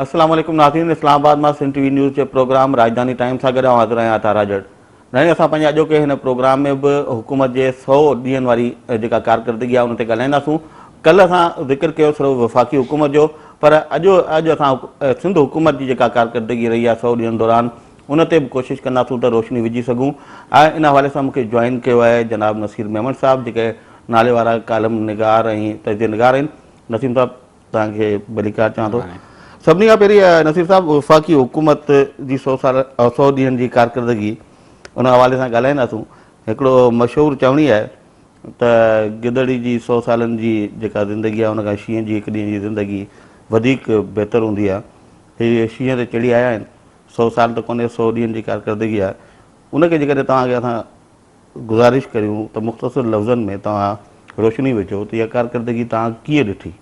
السلام عليڪم ناظرين اسلام آباد مان سنڌ ٽي وي نيوز جي پروگرام راڄڌاني ٽائيم سان گڏ آئون حاضر آهيان عطا راڄڙ ناظرين اسان پنهنجي اڄوڪي هن پروگرام ۾ به حڪومت جي سو ڏينهن واري جيڪا ڪارڪردگي آهي ان تي ڳالهائينداسون ڪلهه اسان ذڪر ڪيو صرف وفاقي حڪومت جو پر اڄ اڄ اسان سنڌ حڪومت جي جيڪا ڪارڪردگي رهي آهي سو ڏينهن دوران ان تي به ڪوشش ڪنداسون ته روشني وجهي سگهون ۽ ان حوالي سان مون کي جوائن ڪيو آهي جناب نصير ميمڻ صاحب جيڪي نالي وارا ڪالم نگار ۽ تجزيه نگار آهن نسيم صاحب توهان کي ڀليڪار چوان ٿو سڀني کان پهرين نصير صاحب وفاقي حڪومت جي سو سال سو ڏينهن جي ڪارڪردگي ان حوالي سان ڳالهائينداسون هڪڙو مشهور چوڻي آهي ته گدڙي جي سو سالن جي جيڪا زندگي آهي ان کان شينهن جي هڪ ڏينهن جي زندگي وڌيڪ بهتر هوندي آهي هي شينهن تي چڙهي آيا آهن سو سال ته ڪونهي سو ڏينهن جي ڪارڪردگي آهي ان کي جيڪڏهن توهان کي اسان گذارش ڪريون ته مختصر لفظن ۾ توهان روشني وجهو ته اها ڪارڪردگي توهان ڪيئن ڏٺي؟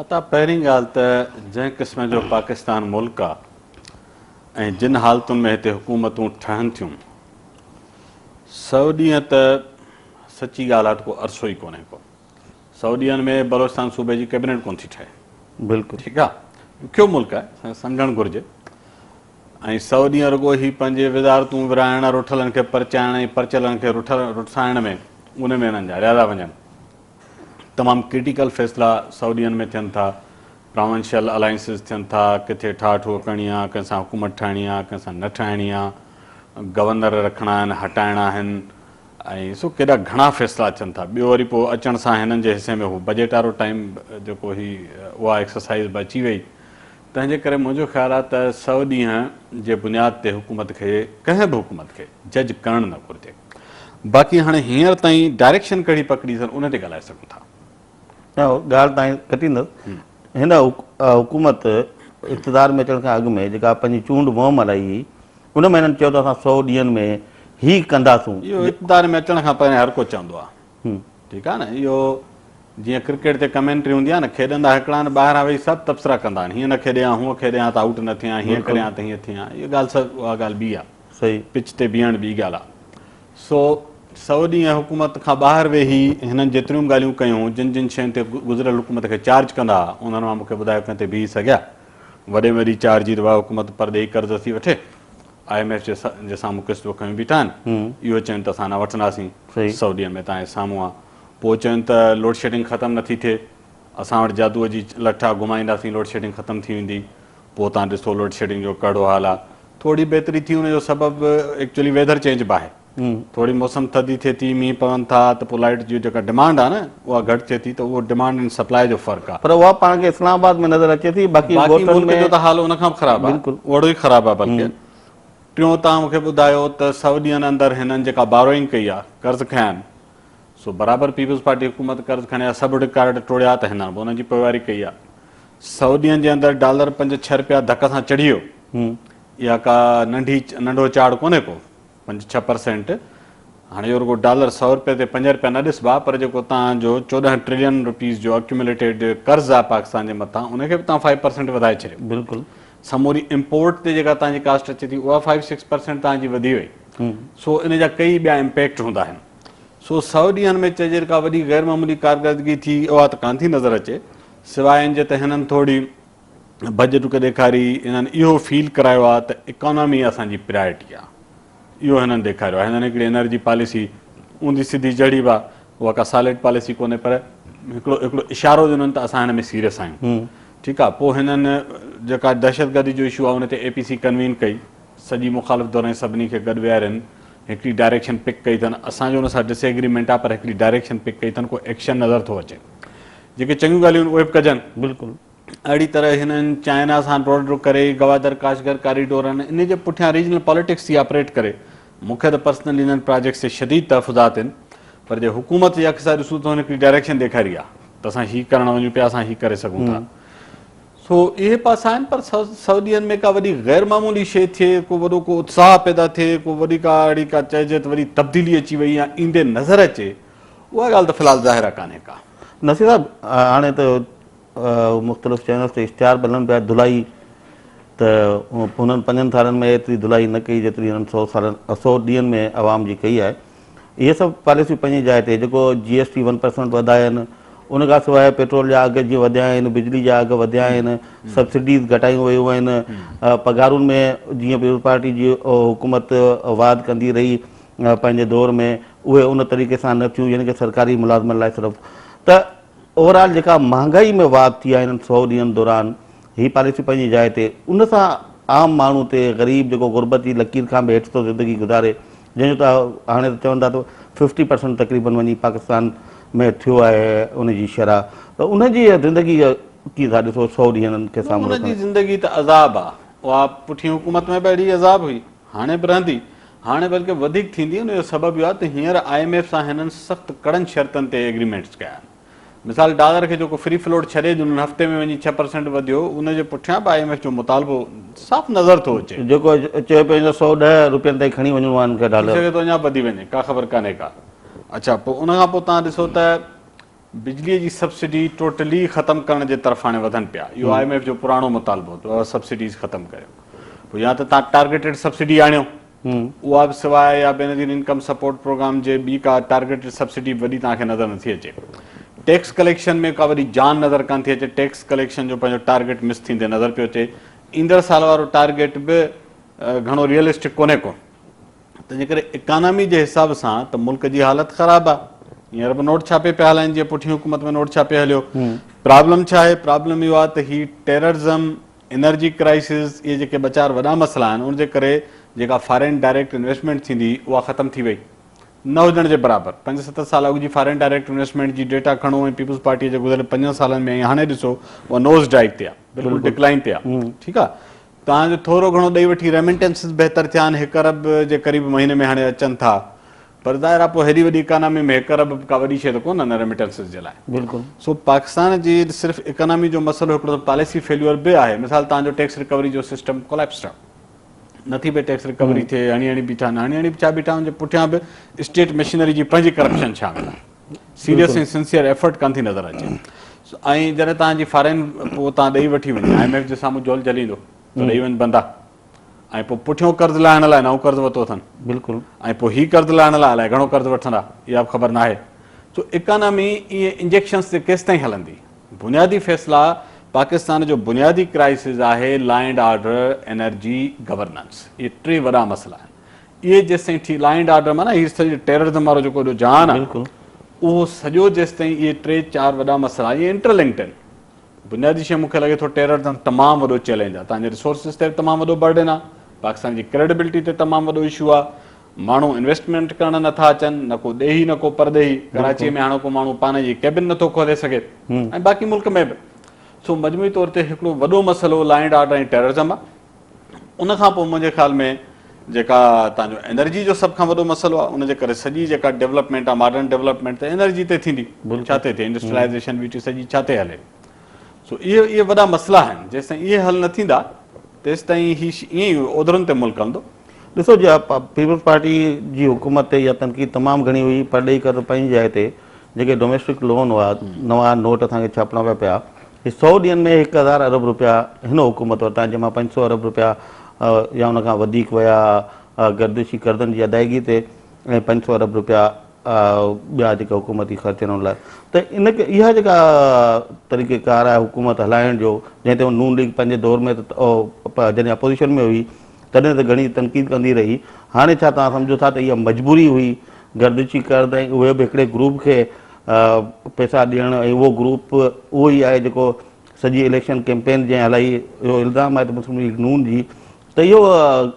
عطا پهرين ڳالهه ته جنهن قسم جو پاڪستان ملڪ آ ۽ جن حالتن ۾ هتي حڪومتون ٺهن ٿيون سو ڏينهن ته سچي ڳالهه آ ته ڪو عرصو ئي ڪونهي ڪو. سو ڏينهن ۾ بلوچستان صوبي جي ڪيبنيٽ ڪونه ٿي ٺهي. بلڪل. ٺيڪ آ. ڏکيو ملڪ آهي اسان کي سمجهڻ گهرجي ۽ سو ڏينهن رڳو هي پنهنجي وزارتون ورهائڻ رٺلن کي پرچائڻ ۽ پرچيلن کي رٺل رٺسائڻ ۾ ان ۾ انهن جا رياضا وڃن. تمام ڪرٽيڪل فيصلا سو ڏينهن ۾ ٿين ٿا. پراونشل الائنسز ٿين ٿا، ڪٿي ٺاهه ٺوهه ڪرڻي آ، ڪنهن سان حڪومت ٺاهڻي آ، ڪنهن سان نه ٺاهڻي آ، گورنر رکڻا آهن هٽائڻا آهن. ۽ سو ڪيڏا گهڻا فيصلا اچن ٿا. ٻيو وري پوء اچڻ سان هنن جي حصي ۾ هو بجيٽ وارو ٽائيم جيڪو هي اها ايڪسرسائيز به اچي وئي. تنهن جي ڪري منهنجو خيال آهي ته سو ڏينهن جي بنياد تي حڪومت کي ڪنهن به حڪومت کي جج ڪرڻ نه گهرجي. باقي هاڻي هينئر تائين ڊائريڪشن ڪهڙي پڪڙي اٿن ان تي ڳالهائي سگهون ٿا. نه ڳالهه تائين ڪٽيندس. هن حڪومت اقتدار ۾ اچڻ کان اڳ ۾ جيڪا پنهنجي چونڊ مهم هلائي هئي ان ۾ هنن چيو ته اسان سو ڏينهن ۾ هي ڪنداسون. اهو اقتدار ۾ اچڻ کان پهرين هر ڪو چوندو آهي. ٺيڪ آهي نه اهو جيئن ڪرڪيٽ تي ڪمينٽري هوندي آهي نه کيڏندا هڪڙا آهن ٻاهران ويهي سڀ تبصرا ڪندا آهن هيئن نه کيڏي ها هونء کيڏي ها ته آئوٽ نه ٿئي ها هيئن ڪري ها ته هيئن ٿئي ها اها ڳالهه سڀ اها ڳالهه ٻي آهي. صحيح. پچ تي بيهڻ ٻي ڳالهه آهي. سو سو ڏينهن حڪومت کان ٻاهر ويهي هنن جيتريون به ڳالهيون ڪيون جن جن شين تي گذريل حڪومت کي چارج ڪندا ها انهن مان مون کي ٻڌايو ڪنهن تي بيهي سگهيا. وڏي ۾ وڏي چارج هي ته واهه حڪومت پرڏيهي قرض ٿي وٺي I M F جي جي سامهون قسط به کنيون بيٺا آهن اهو چين ته اسان نه وٺنداسين سو ڏينهن ۾ توهان جي سامهون آهي پوء چين ته لوڊشيڊنگ ختم نٿي ٿئي اسان وٽ جادوء جي لٺ آهي گهمائينداسين لوڊشيڊنگ ختم ٿي ويندي پوء توهان ڏسو لوڊشيڊنگ جو ڪهڙو حال آهي ٿوري بهتري ٿي ان جو سبب ايڪچولي ويدر چينج به آهي ٿوري موسم ٿڌي ٿئي ٿي مينهن پون ٿا ته پوء لائيٽ جي جيڪا ڊمانڊ آهي نه اها گهٽ ٿئي ٿي ته اهو ڊمانڊ ۽ سپلاء جو فرق آهي. پر اها پاڻ کي اسلام آباد ۾ نظر اچي ٿي باقي باقي ڳوٺن ملڪ ۾ جو ته حال ان کان به خراب آهي بلڪل. اوڙو ئي خراب آهي بلڪه ٽيون توهان مون کي ٻڌايو ته سو ڏينهن اندر هنن جيڪا بارو ڪئي آهي قرض کنيا آهن سو برابر پيپلز پارٽي حڪومت قرض کڻي آ سڀ رڪارڊ ٽوڙيا ته هنن به انهن جي پوئواري ڪئي آ سو ڏينهن جي اندر ڊالر پنج ڇهه رپيا ڌڪ سان چڙهي ويو اها ڪا ننڍي ننڍو چاڙهه ڪونهي ڪو پنج 6% هاڻي اهو رڳو ڊالر سو رپئي تي پنج رپيا نه ڏسبا پر جيڪو توهان جو 14 ٽريلين روپيز جو اڪيوميوليٽيڊ قرض آهي پاڪستان جي مٿان ان کي به توهان 5% وڌائي ڇڏيو. بلڪل. سموري امپورٽ تي جيڪا توهان جي ڪاسٽ اچي ٿي اها 5 6% توهان جي وڌي وئي سو ان جا ڪئي ٻيا امپيڪٽ هوندا آهن سو سو ڏينهن ۾ چئجي ته ڪا وڏي غير معمولي ڪارڪردگي ٿي اها ته ڪانه ٿي نظر اچي سواء ان جي ته هنن ٿوري ڀڄ ڊڪ ڏيکاري، هنن اهو فيل ڪرايو آهي ته اڪانامي اسان جي پرائرٽي آهي، اهو هنن ڏيکاريو آهي، هنن هڪڙي انرجي پاليسي اونڌي سڌي جهڙي به آهي، اها ڪا سالڊ پاليسي ڪونهي پر هڪڙو هڪڙو اشارو ڏنن ته اسان هن ۾ سيريس آهيون، ٺيڪ آهي، پوء هنن جيڪا دهشتگردي جو اشو آهي ان تي اي پي سي ڪنوين ڪئي، سڄي مخالف ڌر ۽ سڀني کي گڏ ويهارين، هڪڙي ڊائريڪشن پڪ ڪئي اٿن، اسان جو ان سان ڊس ايگريمينٽ آهي پر هڪڙي ڊائريڪشن پڪ ڪئي اٿن، ڪو ايڪشن نظر ٿو اچي، جيڪي چڱيون ڳالهيون آهن اهي به ڪجن. بلڪل. اهڙي طرح هنن چائنا سان ڊوڙ ڊڪ ڪري گوادر ڪاشغر ڪاريڊورن ان جي پٺيان ريجنل پاليٽڪس ٿي آپريٽ ڪري. مون کي ته پرسنلي انهن پراجيڪٽس تي شديد تحفظات آهن پر جي حڪومت جي اک سان ڏسون ته هن هڪڙي ڊائريڪشن ڏيکاري آهي ته اسان هي ڪرڻ وڃون پيا اسان هي ڪري سگهون ٿا. سو اهي پاسا آهن پر سو ڏينهن ۾ ڪا وڏي غير معمولي شيء ٿئي ڪو وڏو ڪو اتساهه پيدا ٿئي ڪو وڏي ڪا اهڙي ڪا چئجي ته وڏي تبديلي اچي وئي يا ايندي نظر اچي اها ڳالهه ته في الحال ظاهر آهي ڪانهي ڪا. نصير صاحب هاڻي ته مختلف چينلز تي اشتهار به هلن پيا ڌلائي ته هنن پنجن سالن ۾ ايتري ڌلائي نه ڪئي جيتري هنن سو سالن سو ڏينهن ۾ عوام جي ڪئي آهي اهي سڀ پاليسيون پنهنجي جاء تي جيڪو جي ايس ٽي 1% وڌايا آهن ان کان سواء پيٽرول جا اگهه جيئن وڌيا آهن، بجلي جا اگهه وڌيا آهن، سبسڊيز گهٽايون ويون آهن، پگهارن ۾ جيئن پيپلز پارٽي جي حڪومت واڌ ڪندي رهي پنهنجي دور ۾ اهي ان طريقي سان نه ٿيون يعني ڪه سرڪاري ملازمن لاء صرف ته اوور آل جيڪا مهانگائي ۾ واڌ ٿي آهي هنن سئو ڏينهن دوران هي پاليسي پنهنجي جاء تي ان سان عام ماڻهو تي غريب جيڪو غربت جي لڪير کان به هيٺ ٿو زندگي گذاري جنهن جو ته هاڻي ته چون ٿا ته ففٽي پرسنٽ تقريبن وڃي پاڪستان ۾ ٿيو آهي ان جي شرح ته ان جي زندگي ڪيئن ٿا ڏسو سئو ڏينهن کي سامهون ان جي زندگي ته عذاب آ اها پٺين حڪومت ۾ به اهڙي عذاب هئي هاڻي به رهندي هاڻي بلڪه وڌيڪ ٿيندي ان جو سبب اهو آهي ته هينئر I M F سان هنن سخت ڪڙن شرطن تي ايگريمينٽس ڪيا آهن. مثال ڊالر کي جيڪو فري فلوٽ ڇڏي ڏنو هفتي ۾ وڃي 6% وڌيو ان جي پٺيان به I M F جو مطالبو صاف نظر ٿو اچي. جيڪو چئي پيو ته 110 روپين تائين کڻي وڃڻو آهي هن کي ڊالر. ٿي سگهي ٿو اڃا به وڌي وڃي ڪا خبر ڪانهي ڪا. اڇا پوء ان کان پوء توهان ڏسو ته بجلي جي سبسڊي ٽوٽلي ختم ڪرڻ جي طرف هاڻي وڌن پيا. اهو I M F جو پراڻو مطالبو هو ته سبسڊيز ختم ڪريو. پوء يا ته توهان ٽارگيٽيڊ سبسڊي آڻيو اها به سواء يا بينظير انڪم سپورٽ پروگرام جي ٻي ڪا ٽارگيٽيڊ سبسڊي به وڏي توهان کي نظر نٿي اچي. ٽيڪس ڪليڪشن ۾ ڪا وڏي جان نظر ڪانه ٿي اچي. ٽيڪس ڪليڪشن جو پنهنجو ٽارگيٽ مس ٿيندي نظر پيو اچي. ايندڙ سال وارو ٽارگيٽ به گهڻو ريئلسٽڪ ڪونهي ڪو. تنهنجي ڪري اڪانامي جي حساب سان ته ملڪ جي حالت خراب آ. هينئر به نوٽ ڇاپي پيا هلائين جيئن پٺين حڪومت ۾ نوٽ ڇاپي هليو. پرابلم ڇا آهي؟ پرابلم اهو آ ته هي ٽيررزم، انرجي ڪرائسز اهي جيڪي ٻه چار وڏا مسئلا آهن ان جي ڪري جيڪا فارين ڊائريڪٽ انويسٽمينٽ ٿيندي اها ختم ٿي وئي نه هجڻ جي برابر. پنج ست سال اڳ جي فارين ڊائريڪٽ انويسٽمينٽ جي ڊيٽا کڻو ۽ پيپلز پارٽي جي گذريل پنجن سالن ۾ ۽ هاڻي ڏسو اها نوز ڊائيو تي آ بلڪل ڊڪلائن تي آ ٺيڪ آ. توهان جو ٿورو گهڻو ڏئي وٺي ريمنٽنسز بهتر ٿيا آهن هڪ ارب جي قريب مهيني ۾ هاڻي اچن ٿا پر ظاهر آهي پوء هيڏي وڏي اڪانامي ۾ هڪ ارب به ڪا وڏي شيء ته ڪونه آهي نه ريمٽنسز جي لاء. بلڪل. سو پاڪستان جي صرف اڪانامي جو مسئلو هڪڙو ته پاليسي فيليور به آهي مثال توهان جو ٽيڪس رڪوري جو سسٽم ڪوليپسڊ آهي نٿي پئي ٽيڪس رڪوري ٿئي هڻي هڻي بيٺا آهن هڻي هڻي به ڇا بيٺا ان جي پٺيان به اسٽيٽ مشنري جي پنهنجي ڪرپشن شامل آهي سيريس ۽ سنسيئر ايفرٽ ڪانه ٿي نظر اچي ۽ جڏهن توهان جي فارين پوء توهان ڏئي وٺي وڃي I M F جي سامهون جهول جهليندو ته ڏئي وڃ بندا ۽ پوء پٺيون قرض لاهڻ لاء نئون قرض ورتو اٿن بلڪل ۽ پوء هي قرض لاهڻ لاء الائي گهڻو قرض وٺندا اها به خبر ناهي سو اڪانامي ائين انجيڪشنس تي ڪيستائين هلندي بنيادي فيصلا پاڪستان جو بنيادي ڪرائسز آهي law and order energy governance اهي ٽي وڏا مسئلا آهن اهي جيستائين ٺي لا اينڊ آرڊر معنيٰ هي سڄو ٽيررزم وارو جيڪو ايڏو جهان آهي اهو سڄو جيستائين اهي ٽي چار وڏا مسئلا اهي انٽر لنڪڊ آهن بنيادي شيء مون کي لڳي ٿو ٽيررزم تمام وڏو چئلينج آهي تنهنجي ريسورسز تي به تمام وڏو برڊن آهي پاڪستان جي ڪريڊبلٽي تي تمام وڏو اشو آهي ماڻهو انويسٽمينٽ ڪرڻ نٿا اچن نه ڪو ڏيهي نه ڪو پرڏيهي ڪراچي ۾ هاڻوڪو ماڻهو پاڻ جي ڪيبن نٿو کولي سگهي ۽ باقي ملڪ ۾ به سو مجموعي طور تي هڪڙو وڏو مسئلو لا اينڊ آرڊر ۽ ٽيررزم آهي ان کان پوء منهنجي خيال ۾ جيڪا تان جو انرجي جو سڀ کان وڏو مسئلو آهي ان جي ڪري سڄي جيڪا ڊيولپمينٽ آهي ماڊرن ڊيولپمينٽ ته انرجي تي ٿيندي ڇا تي ٿئي انڊسٽريلائزيشن ٻيٽي سڄي ڇا تي هلي سو اهي اهي وڏا مسئلا آهن جيستائين اهي حل نه ٿيندا تيستائين هي ائين ئي اوڌرن تي ملڪ هلندو. ڏسو جي پيپلز پارٽي جي حڪومت تي اها تنقيد تمام گهڻي هئي پرڏيهي قرض پنهنجي جاء تي جيڪي ڊوميسٽڪ لون هئا نوان نوٽ اسان کي ڇاپڻا پيا پيا هي سئو ڏينهن ۾ 1000 ارب رپيا هن حڪومت ورتا جنهن مان 500 ارب رپيا يا ان کان وڌيڪ ويا گردشي قرضن جي ادائيگي تي ۽ 500 ارب رپيا ٻيا جيڪا حڪومتي خرچ آهن ان لاء ته ان اها جيڪا طريقه ڪار آهي حڪومت هلائڻ جو جنهن تي نون ليگ پنهنجي دور ۾ جڏهن اپوزيشن ۾ هئي تڏهن ته گهڻي تنقيد ڪندي رهي هاڻي ڇا توهان سمجهو ٿا ته اها مجبوري هئي گردشي قرض ۽ اهي به هڪڙي گروپ کي پئسا ڏيڻ ۽ اهو گروپ اهو ئي آهي جيڪو سڄي اليڪشن ڪيمپين جنهن هلائي اهو الزام آهي ته مسلم ليگ نون جي ته اهو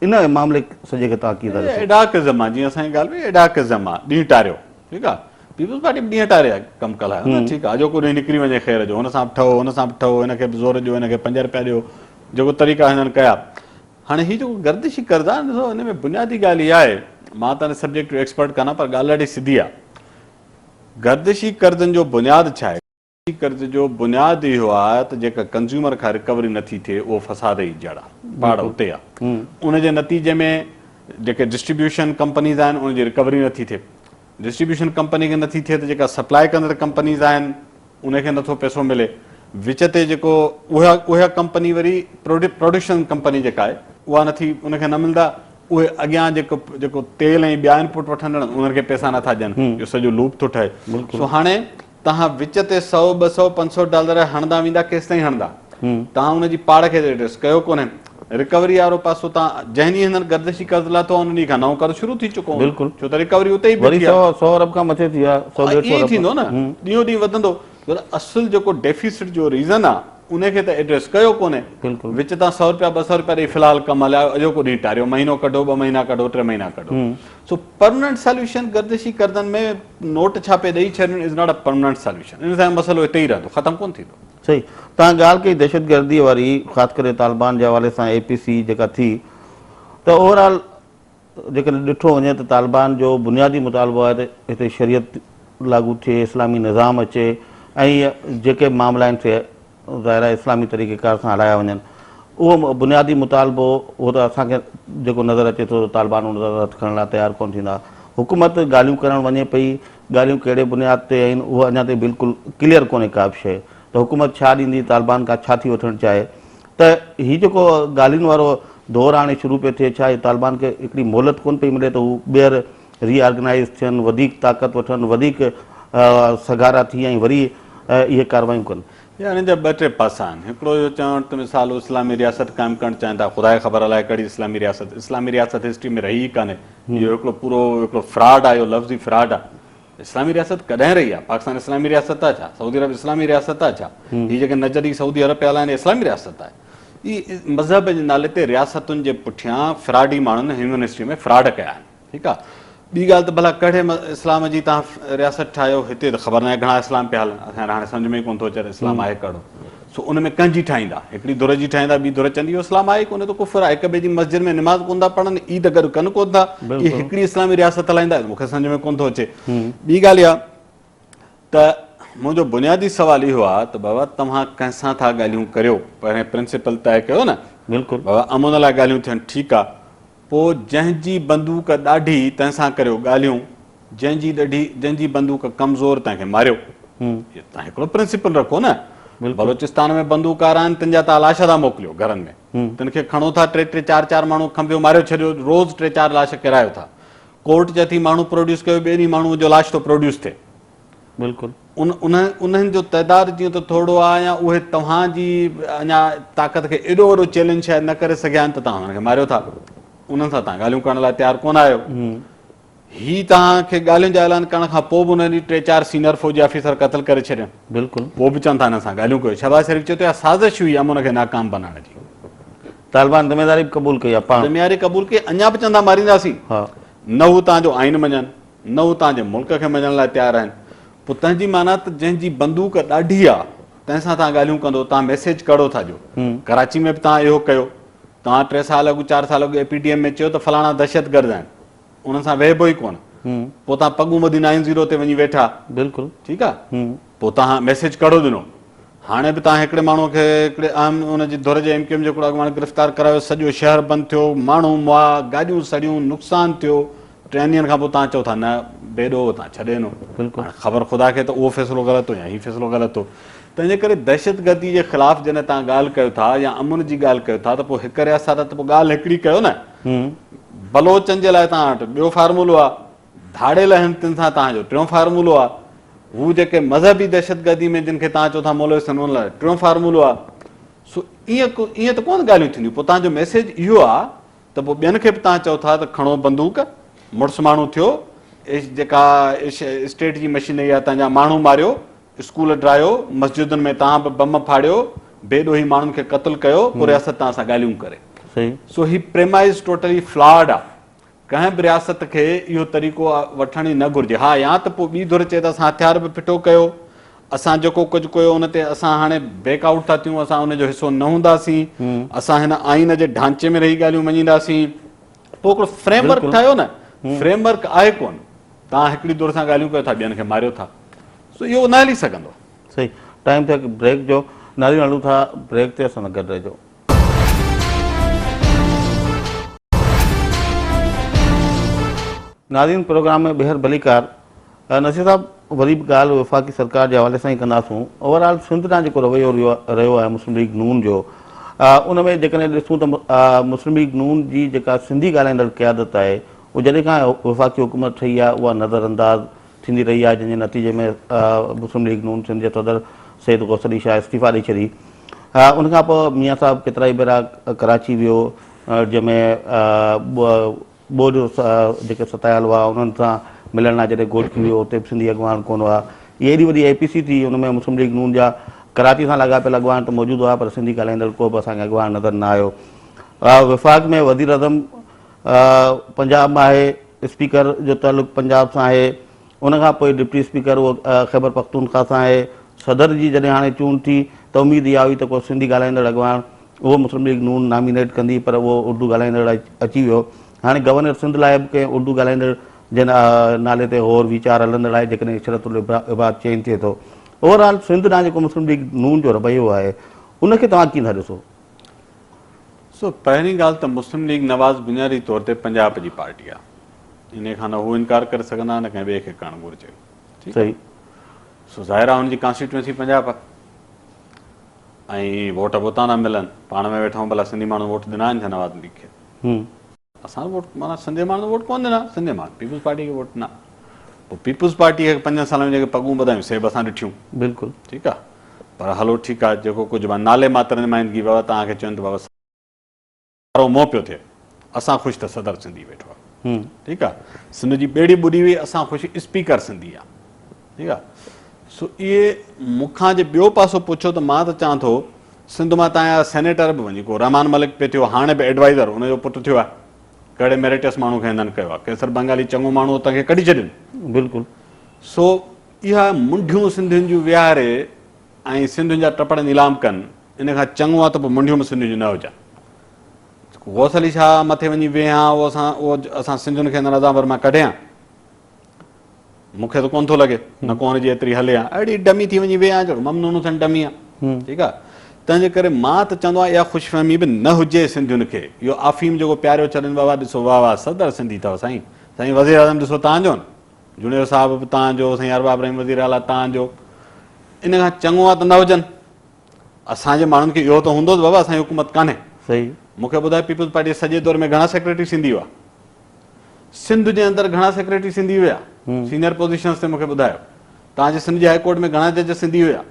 ان معاملي سڄي کي توهان ڪيئن ٿا ڏسو؟ ايڊاڪزم آ جيئن اسان جي ڳالهه هئي ايڊاڪزم آ ڏينهن ٽاريو ٺيڪ آ پيپلز پارٽي به ڏينهن ٽاري ڪم ڪل آهي نه ٺيڪ آ اڄوڪو ڏينهن نڪري وڃي خير جو هن سان به ٺهو هن سان به ٺهو هن کي به زور ڏيو هن کي 5 رپيا ڏيو جيڪو طريقا هنن ڪيا هاڻي هي جيڪو گردشي قرض آهي ڏسو ان ۾ بنيادي ڳالهه اها آهي مان ته ان سبجيڪٽ جو ايڪسپرٽ ڪانه پر ڳالهه ڏاڍي سڌي آهي گردشي قرضن جو بنياد ڇا آهي؟ گردشي قرض جو بنياد اهو آهي ته جيڪا ڪنزيومر کان رڪوري نٿي ٿئي اهو فساد جي جڙ آهي پاڙ اتي آهي ان جي نتيجي ۾ جيڪي ڊسٽريبيوشن ڪمپنيز آهن ان جي رڪوري نٿي ٿئي ڊسٽريبيوشن ڪمپني کي نٿي ٿئي ته جيڪا سپلاء ڪندڙ ڪمپنيز آهن ان کي نٿو پئسو ملي وچ تي جيڪو اها اها ڪمپني وري پروڊڪشن ڪمپني جيڪا آهي اها نٿي ان کي نه ملندا اهي اڳيان جيڪو جيڪو تيل ۽ ٻيا انپوٽ وٺندڙ انهن کي پئسا نٿا ڏين اهو سڄو لوپ ٿو ٺهي سو هاڻي توهان وچ تي سئو، 200، 500 ڊالر هڻندا ويندا ڪيستائين هڻندا؟ توهان ان جي پاڙ کي ايڊريس ڪيو ڪونهي. رڪوري وارو پاسو توهان جنهن ڏينهن هنن گردشي قرض لاٿو آهي ان ڏينهن کان نئون قرض شروع ٿي چڪو هوندو. بلڪل. ڇو ته رڪوري اتي ئي وري بيٺي آهي. سئو ارب کان مٿي ٿي ويو آهي، سئو ڏيڍ سئو ائين ارب. ٿيندو نه، ڏينهون ڏينهن وڌندو. پر اصل جيڪو ڊيفيسٽ جو ريزن آهي ان کي ته ايڊريس ڪيو ڪونهي. بلڪل. وچ تان سئو رپيا ٻه سئو رپيا ڏئي في الحال ڪم هلايو، اڄوڪو ڏينهن ٽاريو، مهينو ڪڍو، ٻه مهينا ڪڍو، ٽي مهينا ڪڍو. سو پرمننٽ ساليوشن گردشي قرضن ۾ نوٽ ڇاپي ڏئي ڇڏڻ is not a permanent solution ان سان مسئلو اتي ئي رهندو ختم ڪونه ٿيندو. صحيح توهان ڳالهه ڪئي دهشتگردي واري خاص ڪري طالبان جي حوالي سان اي پي سي جيڪا ٿي ته اوور آل جيڪڏهن ڏٺو وڃي ته طالبان جو بنيادي مطالبو آهي ته هتي شريعت لاڳو ٿئي اسلامي نظام اچي ۽ جيڪي به معاملا آهن سي ظاهر آهي اسلامي طريقي ڪار سان هلايا وڃن اهو بنيادي مطالبو اهو ته اسان کي جيڪو نظر اچي ٿو ته طالبان ان تان هٿ کڻڻ لاء تيار ڪونه ٿيندا. حڪومت ڳالهيون ڪرڻ وڃي پئي، ڳالهيون ڪهڙي بنياد تي آهن اهو اڃا تائين بلڪل ڪليئر ڪونهي ڪا به شيء ته حڪومت ڇا ڏيندي طالبان کان ڇا ٿي وٺڻ چاهي ته هي جيڪو ڳالهين وارو دور هاڻي شروع پيو ٿئي ڇا هي طالبان کي هڪڙي مهلت ڪونه پئي ملي ته هو ٻيهر ري آرگنائيز ٿين وڌيڪ طاقت وٺن وڌيڪ سگهارا ٿي ۽ وري اهي ڪاروايون ڪن. يار ان جا ٻه ٽي پاسا آهن. هڪڙو اهو چوڻ ته مثال هو اسلامي رياست قائم ڪرڻ چاهين ٿا، خدا کي خبر الائي ڪهڙي اسلامي رياست، اسلامي رياست هسٽري ۾ رهي ئي ڪانهي. اهو هڪڙو پورو هڪڙو فراڊ آهي، اهو لفظ ئي فراڊ آهي. اسلامي رياست ڪڏهن رهي آهي؟ پاڪستان اسلامي رياست آهي ڇا؟ سعودي عرب اسلامي رياست آهي ڇا؟ هي جيڪي نجدي سعودي عرب پيا هلائن اسلامي رياست آهي؟ هي مذهب جي نالي تي رياستن جي پٺيان فراڊي ماڻهن هيومن هسٽري ۾ فراڊ ڪيا آهن. ٺيڪ آ ٻي ڳالهه ته ڀلا ڪهڙي اسلام جي توهان رياست ٺاهيو هتي ته خبر ناهي گهڻا اسلام پيا هلن اسان هاڻي سمجهه ۾ ئي ڪونه ٿو اچي ته اسلام آهي ڪهڙو سو ان ۾ ڪنهن جي ٺاهيندا هڪڙي ڌر جي ٺاهيندا ٻي ڌر چوندي اهو اسلام آهي ئي ڪونه ته ڪفر آهي هڪ ٻئي جي مسجد ۾ نماز ڪونه ٿا پڙهن عيد گڏ ڪن ڪونه ٿا اهي هڪڙي اسلامي رياست هلائيندا مون کي سمجهه ۾ ڪونه ٿو اچي ٻي ڳالهه اها ته منهنجو بنيادي سوال اهو آهي ته بابا توهان ڪنهن سان ٿا ڳالهيون ڪريو پهرين پرنسپل طئي ڪيو نه بلڪل بابا امن لاء ڳالهيون ٿين ٺيڪ آهي پوء جنهن جي بندوق ڏاڍي تنهن سان ڪريو ڳالهيون، جنهن جي ڏڍي جنهن جي بندوق ڪمزور تنهن کي ماريو. اهو توهان هڪڙو پرنسپل رکو نه. بلوچستان ۾ بندوق وارا آهن تن جا توهان لاش ٿا موڪليو گهرن ۾. تن کي کڻو ٿا ٽي ٽي چار چار ماڻهو کنڀيو ماريو ڇڏيو روز ٽي چار لاش ڪيرايو ٿا. ڪورٽ چئي ٿي ماڻهو پروڊيوس ڪيو ٻئي ڏينهن ماڻهوء جو لاش ٿو پروڊيوس ٿئي. بلڪل. ان انهن جو تعداد جيئن ته ٿورڙو آهي يا اهي توهان جي اڃا طاقت کي ايڏو وڏو چئلينج شايد نه ڪري سگهيا آهن ته توهان انهن کي ماريو ٿا. انهن سان توهان ڳالهيون ڪرڻ لاء تيار ڪونه آهيو. هي توهان کي ڳالهين جو اعلان ڪرڻ کان پوء به انهن ڏينهن ٽي چار سينئر فوجي آفيسر قتل ڪري ڇڏين. بلڪل. پوء به چون ٿا انهن سان ڳالهيون ڪيو. شهباز شريف چيو ته اها سازش هئي امن کي ناڪام بنائڻ جي. طالبان ذميواري به قبول ڪئي آهي پاڻ. ذميواري قبول ڪئي اڃا به چون ٿا مارينداسين. ها. نه هو توهان جو آئين مڃن. نه هو توهان جي ملڪ کي مڃڻ لاء تيار آهن. پوء تنهن جي معنيٰ ته جنهن جي بندوق ڏاڍي آ، تنهن سان توهان ڳالهيون ڪندو، توهان ميسيج ڪهڙو ٿا ڏيو؟ ڪراچي ۾ به توهان اهو ڪيو. توهان ٽي سال اڳ، چار سال اڳ اي پي ڊي ايم ۾ چيو ته فلاڻا دهشتگرد آهن، انهن سان ويهبو ئي ڪونه. پوء توهان پڳون ٻڌي نائن زيرو تي وڃي ويٺا. بلڪل. ٺيڪ آ. پوء توهان ميسيج ڪهڙو ڏنو؟ هاڻي به توهان هڪڙي ماڻهوء کي هڪڙي اهم ان جي ڌر جي ايم ڪيو ايم جو هڪڙو اڳواڻ گرفتار ڪرايو، سڄو شهر بند ٿيو، ماڻهو مئا، گاڏيون سڙيون، نقصان ٿيو، ٽن ڏينهن کان پوء توهان چئو ٿا نه بي ڏوهه توهان ڇڏي ڏنو. بلڪل. هاڻي خبر خدا کي ته اهو فيصلو غلط هو يا هي فيصلو غلط هو. تنهن جي ڪري دهشتگردي جي خلاف جڏهن توهان ڳالهه ڪيو ٿا يا امن جي ڳالهه ڪيو ٿا ته پوء هڪ رياست آهي ته پوء ڳالهه هڪڙي ڪيو نه. بلوچن جي لاء توهان وٽ ٻيو فارمولو آهي، ڌاڙيل آهن تن سان توهان جو ٽيون فارمولو آهي، هو جيڪي مذهبي دهشتگردي ۾ جن کي توهان چئو ٿا مولويس آهن انهن لاء ٽيون فارمولو آهي. سو ائين ائين ته ڪونه ڳالهيون ٿينديون. پوء توهان جو ميسيج اهو آهي ته پوء ٻين کي به توهان چئو ٿا ته کڻو بندوق، مڙس ماڻهو ٿيو، جيڪا اسٽيٽ جي مشينري آهي تنهن جا ماڻهو ماريو، اسڪول ڊاهيو، مسجدن ۾ توهان به بم ڦاڙيو، بي ڏوهي ماڻهن کي قتل ڪيو، پوء رياست توهان سان ڳالهيون ڪري. سو هي پريمائز ٽوٽلي فلاڊ آهي. ڪنهن به رياست کي اهو طريقو وٺڻ ئي نه گهرجي. ها يا ته پوء ٻي ڌر چئي ته اسان هٿيار به ڦٽو ڪيو، اسان جيڪو ڪجهه ڪيو ان تي اسان هاڻي بيڪ آئوٽ ٿا ٿيون، اسان ان جو حصو نه هونداسين، اسان هن آئين جي ڍانچي ۾ رهي ڳالهيون مڃينداسين. پوء هڪڙو فريم ورڪ ٺاهيو نه، فريم ورڪ آهي ڪونه، توهان هڪڙي ڌر سان ڳالهيون ڪيو ٿا ٻين کي ماريو ٿا، سو اهو نه هلي سگهندو. صحيح ٽائيم ٿيو بريڪ جو، ناظرين هلون ٿا بريڪ تي اسان سان گڏ رهجو. ناظرين پروگرام ۾ ٻيهر ڀليڪار نصير صاحب وري به ڳالهه وفاقي سرڪار جي حوالي سان ئي ڪنداسون اوور آل سنڌ ڏانهن جيڪو رويو رهيو آهي مسلم ليگ نون جو ان ۾ جيڪڏهن ڏسون ته مسلم ليگ نون جي جيڪا سنڌي ڳالهائيندڙ قيادت آهي اهو جڏهن کان وفاقي حڪومت ٺهي آهي اها نظر انداز ٿيندي رهي آهي جنهن جي نتيجي ۾ مسلم ليگ نون سنڌ جي صدر سيد غوث علي شاهه استعيفا ڏئي ڇڏي. ان کان پوء ميان صاحب ڪيترائي ڀيرا ڪراچي ويو جنهن ۾ ٻوڏ جيڪي ستايل هئا انهن سان ملڻ لاء جڏهن گهوٽڪي ويو اتي به سنڌي اڳواڻ ڪونه هئا. هي ايڏي وڏي اي پي سي ٿي ان ۾ مسلم ليگ نون جا ڪراچي سان لاڳاپيل اڳواڻ ته موجود هئا پر سنڌي ڳالهائيندڙ ڪو به اسان کي اڳواڻ نظر نه آيو. وفاق ۾ وزيراعظم پنجاب مان آهي، اسپيڪر جو تعلق پنجاب سان آهي، ان کان پوء ڊپٽي اسپيڪر اهو خيبر پختونخوا سان آهي، صدر جي جڏهن هاڻي چونڊ ٿي ته اميد اها هئي ته ڪو سنڌي ڳالهائيندڙ اڳواڻ اهو مسلم ليگ نون نامينيٽ ڪندي پر اهو اردو ڳالهائيندڙ اچي ويو. هاڻي گورنر سنڌ لاء به ڪنهن اردو ڳالهائيندڙ جي نالي تي غور ويچار هلندڙ آهي جيڪڏهن عشرت العباد چينج ٿئي ٿو. اوور آل سنڌ ڏانهن جيڪو مسلم ليگ نون جو رويو آهي ان کي توهان ڪيئن ٿا ڏسو؟ سو پهرين ڳالهه ته مسلم ليگ نواز بنيادي طور تي پنجاب جي پارٽي آ انهي کان نه هو انڪار ڪري سگهندا نه ڪنهن ٻئي کي ڪرڻ گهرجي ٺيڪ آ سو ظاهر آ هن جي ڪانسٽيٽوئنسي پنجاب آ ۽ ووٽ به اتان ٿا ملن پاڻ ۾ ويٺا آهيون ڀلا سنڌي ماڻهن ووٽ ڏنا آهن ڇا نواز ليگ کي اسان ووٽ معنيٰ سنڌي ماڻهن ووٽ ڪونه ڏنا سنڌي ماڻهن پيپلز پارٽي کي ووٽ ڏنا پوء پيپلز پارٽي کي پنجن سالن ۾ جيڪي پڳون ٻڌايون سي به اسان ڏٺيون بلڪل ٺيڪ آ پر هلو ٺيڪ آ جيڪو ڪجهه به نالي ماتر نمائندگي بابا توهان کي چون ته بابا سارو منهن پيو ٿئي اسان خوش ته صدر سنڌي ويٺو آ ٺيڪ آ سنڌ جي ٻيڙي ٻڏي وئي اسان خوش اسپيڪر سنڌي آ ٺيڪ آ سو اهي مون کان جي ٻيو پاسو پڇو ته مان ته چوان ٿو سنڌ مان تان جا سينيٽر به وڃي ڪو رحمان ملڪ پئي ٿيو هاڻي به ايڊوائيزر ان جو پٽ ٿيو آهي ڪهڙي ميريٽس ماڻهو کي هنن ڪيو آهي قيصر بنگالي چڱو ماڻهو هو تنهن کي ڪڍي ڇڏين بلڪل سو اها منڍيون سنڌين جون ويهاري ۽ سنڌين جا ٽپڙ نيلام ڪن ان کان چڱو آهي ته پوء منڍيون به سنڌين جون نه هجن غوث علي شاهه مٿي وڃي ويهان اهو اسان اهو اسان سنڌين کي هن رضامبر مان ڪڍيان مون کي ته ڪونه ٿو لڳي نه ڪو هن جي ايتري هلي ها اهڙي ڊمي ٿي وڃي ويهي ها جهڙو ممنون حسين ڊمي آ ٺيڪ آ تنهن جي ڪري مان ته چوندو آهيان اها خوش فهمي به نه هجي سنڌين کي اهو آفيم جيڪو پياريو ڇڏين بابا ڏسو واهه واهه صدر سنڌي اٿو سائين سائين وزير اعظم ڏسو تان جو جوڻيجو صاحب به تان جو سائين ارباب رحيم وزير اعليٰ تان جو ان کان چڱو آ ته نه هجن اسان جي ماڻهن کي اهو ته هوندو ته بابا اسان جي حڪومت ڪانهي. صحيح. مون کي ٻڌايو پيپلز پارٽي جي سڄي دور ۾ گهڻا سيڪريٽري سنڌي هئا؟ سنڌ جي اندر گهڻا سيڪريٽري سنڌي هيا؟ سينئر پوزيشنز تي مون کي ٻڌايو. توهان جي سنڌ جي هائي ڪورٽ ۾ گهڻا جج سنڌي هيا؟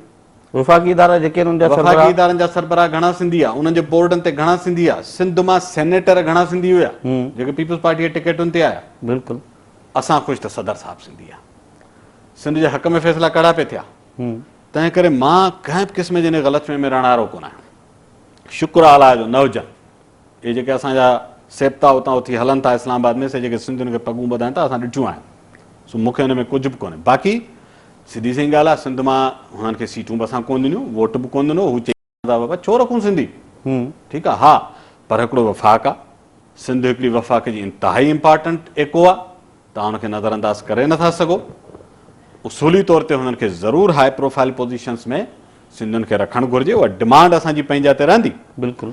وفاقي ادارا جيڪي آهن انهن جا سربراهه. وفاقي ادارن جا سربراهه گهڻا سنڌي هئا؟ انهن جي بورڊن تي گهڻا سنڌي هئا؟ سنڌ مان سينيٽر گهڻا سنڌي هيا؟ جيڪي پيپلز پارٽي جي ٽڪيٽن تي آيا. بلڪل. اسان خوش ته صدر صاحب سنڌي آ. سنڌ جي حق ۾ فيصلا ڪهڙا پئي ٿيا؟ تنهن ڪري مان ڪنهن به قسم جي انهي غلط فهمي ۾ رهڻ وارو ڪونه آهيان. شڪر آ الله جو نه هجن. اهي جيڪي اسان جا سيبتا اتان اٿي هلن ٿا اسلام آباد ۾ سي جيڪي سنڌين کي پڳون ٻڌائين ٿا اسان ڏٺيون آهن. سو مون کي ان ۾ ڪجهه به ڪونهي. باقي سڌي سئين ڳالهه آ سنڌ مان هنن کي سيٽون به اسان ڪونه ڏنيون، ووٽ به ڪونه ڏنو، هو چئي ٿا بابا ڇو رکون سنڌي؟ ٺيڪ آ ها پر هڪڙو وفاق آ، سنڌ هڪڙي وفاق جي انتهائي امپارٽنٽ ايڪو آ، توهان ان کي نظر انداز ڪري نه ٿا سگهو. اصولي طور تي هنن کي ضرور هاء پروفائل پوزيشنز ۾ سنڌين کي رکڻ گهرجي، اها ڊمانڊ اسان جي پنهنجا تي رهندي. بلڪل.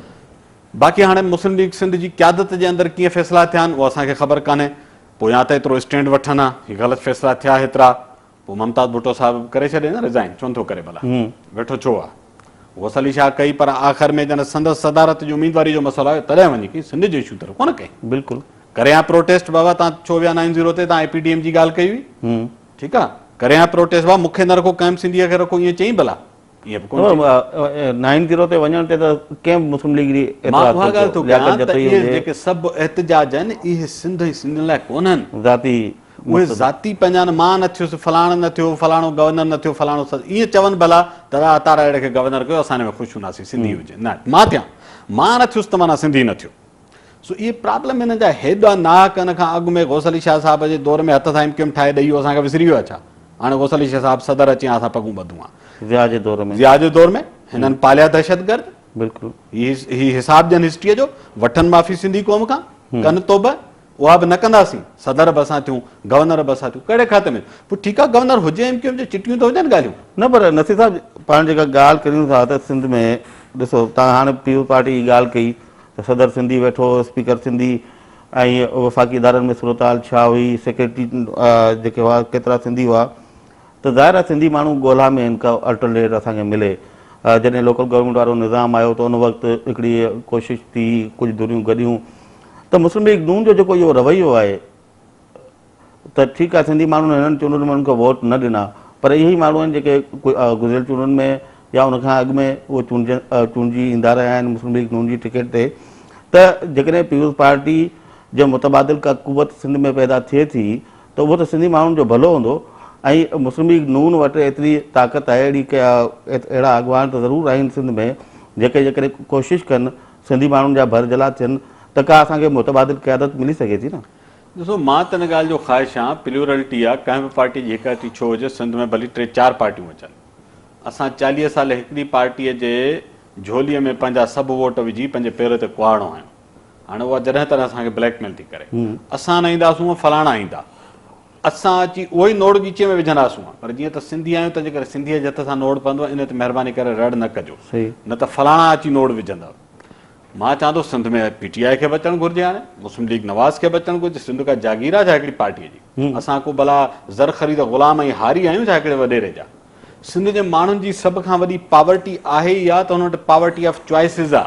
باقي هاڻي مسلم ليگ سنڌ جي قيادت جي اندر ڪيئن فيصلا ٿيا آهن اهو اسان کي خبر ڪانهي، پوء يا ته ايترو اسٽينڊ وٺن ها، هي غلط فيصلا ٿيا هيترا، پوء ممتاز ڀٽو صاحب به ڪري ڇڏي نه ريزائن ڇو نٿو ڪري ڀلا ويٺو ڇو آ غوث علي شاهه ڪئي پر آخر ۾ جڏهن سندس صدارت جي اميدواري جو مسئلو آيو تڏهن وڃي ڪئي سنڌ جو اشو طرف ڪونه ڪئي بلڪل ڪري ها پروٽيسٽ بابا تان ڇو ويا نائن زيرو تي تان اي پي ڊي ايم جي ڳالهه ڪئي هئي ٺيڪ آ ڪري ها پروٽيسٽ بابا مونکي نه رکو ڪنهن به سنڌي کي رکو ائين چئين ڀلا ائين به ڪونه چئي. نائن زيرو تي وڃڻ تي ته ڪنهن به مسلم ليگ جي مان اها ڳالهه ٿو ڪيان ته اهي جيڪي سڀ احتجاج آهن اهي سنڌ ۽ سنڌين لاء ڪونهن. ذاتي اهي ذاتي پنهنجا آهن مان نه ٿيس فلاڻو نه ٿيو فلاڻو گورنر نه ٿيو فلاڻو ائين چون ڀلا ته عطا اهڙي کي گورنر ڪيو اسان ان ۾ خوش هونداسين سنڌي هجي نه مان ٿيان مان نه ٿيس ته معنيٰ سنڌي نه ٿيو. سو اهي پرابلم هنن جا هيڏا ناحق ان کان اڳ ۾ غوث علي شاهه صاحب جي دور ۾ هٿ سان ايم ڪيو ايم ٺاهي ڏئي ويو اسان کي وسري ويو آهي ڇا؟ هاڻي غوث علي شاهه صاحب صدر اچي ها اسان پڳون ٻڌون ها. ضياء جي دور ۾. ضياء جي دور ۾ هنن پاليا دهشتگرد. بلڪل. هي هي حساب ڏين هسٽريء جو، وٺن معافي سنڌي قوم کان، ڪن توبه، اها به نه ڪنداسين، صدر به اسان ٿيون، گورنر به اسان ٿيون، ڪهڙي کاتي ۾؟ پوء ٺيڪ آهي گورنر هجي ايم ڪيو ايم جي چٽيون ته هجن ڳالهيون. نه پر نصير صاحب پاڻ جيڪا ڳالهه ڪريون ٿا ته سنڌ ۾ ڏسو تان هاڻي پيپلز پارٽي جي ڳالهه ڪئي ته صدر سنڌي ويٺو هو، اسپيڪر سنڌي ۽ وفاقي ادارن ۾ صورتحال ڇا هئي، سيڪريٽري جيڪي هئا ڪيترا سنڌي هئا ته ظاهر آهي سنڌي ماڻهو ڳولا ۾ آهن ڪا الٽرنيٽ اسان کي ملي. جڏهن لوڪل گورنمينٽ وارو نظام آيو ته ان وقت هڪڙي ڪوشش ٿي ڪجهه ڌريون گڏيون ته مسلم ليگ نون جو جيڪو اهو رويو آهي ته ٺيڪ آهي سنڌي ماڻهن هنن چونڊن ۾ انهن کي ووٽ نه ڏنا پر اهي ئي ماڻهو آهن جيڪي گذريل چونڊن ۾ يا ان کان اڳ ۾ اهي چونڊجي ايندا رهيا آهن مسلم ليگ نون جي ٽڪيٽ تي ته جيڪڏهن پيپلز پارٽي جي متبادل ڪا قوت سنڌ ۾ پيدا ٿئي ٿي ته اهو ته سنڌي ماڻهن جو ڀلو هوندو ۽ مسلم ليگ نون وٽ ايتري طاقت آهي اهڙي اهڙا اڳواڻ ته ضرور آهن سنڌ ۾ جيڪي جيڪڏهن ڪوشش ڪن سنڌي ماڻهن جا ڀرجهلا ٿين ته ڪا اسان کي متبادل قيادت ملي سگهي ٿي نه. ڏسو مان ته ان ڳالهه جو خواهش آهيان پليورلٽي آ ڪنهن به پارٽي جي هڪ اٽي ڇو هجي سنڌ ۾ ڀلي ٽي چار پارٽيون اچن اسان 40 سال هڪڙي پارٽي جي جهولي ۾ پنهنجا سڀ ووٽ وجهي پنهنجي پير تي ڪهاڙو هنيو هاڻي اها جڏهن تڏهن اسان کي بليڪ ميل ٿي ڪري اسان نه اينداسون فلاڻا ايندا اسان اچي اهو ئي نوڙ ڳچيء ۾ وجهنداسون پر جيئن ته سنڌي آهيون تنهنجي ڪري سنڌيء جي هٿ سان نوڙ پوندو ان تي مهرباني ڪري رڙ نه ڪجو نه ته فلاڻا اچي نوڙ وجهندا مان چوان ٿو سنڌ ۾ پي ٽي آء کي به اچڻ گهرجي هاڻي مسلم ليگ نواز کي به اچڻ گهرجي سنڌ ڪا جاگير آ ڇا هڪڙي پارٽي جي اسان ڪو ڀلا زر خريد غلام ۽ هاري آهيون ڇا هڪڙي وڏيري جا سنڌ جي ماڻهن جي سڀ کان وڏي پاورٽي آهي اها ته هنن وٽ پاورٽي آف چوائسز آ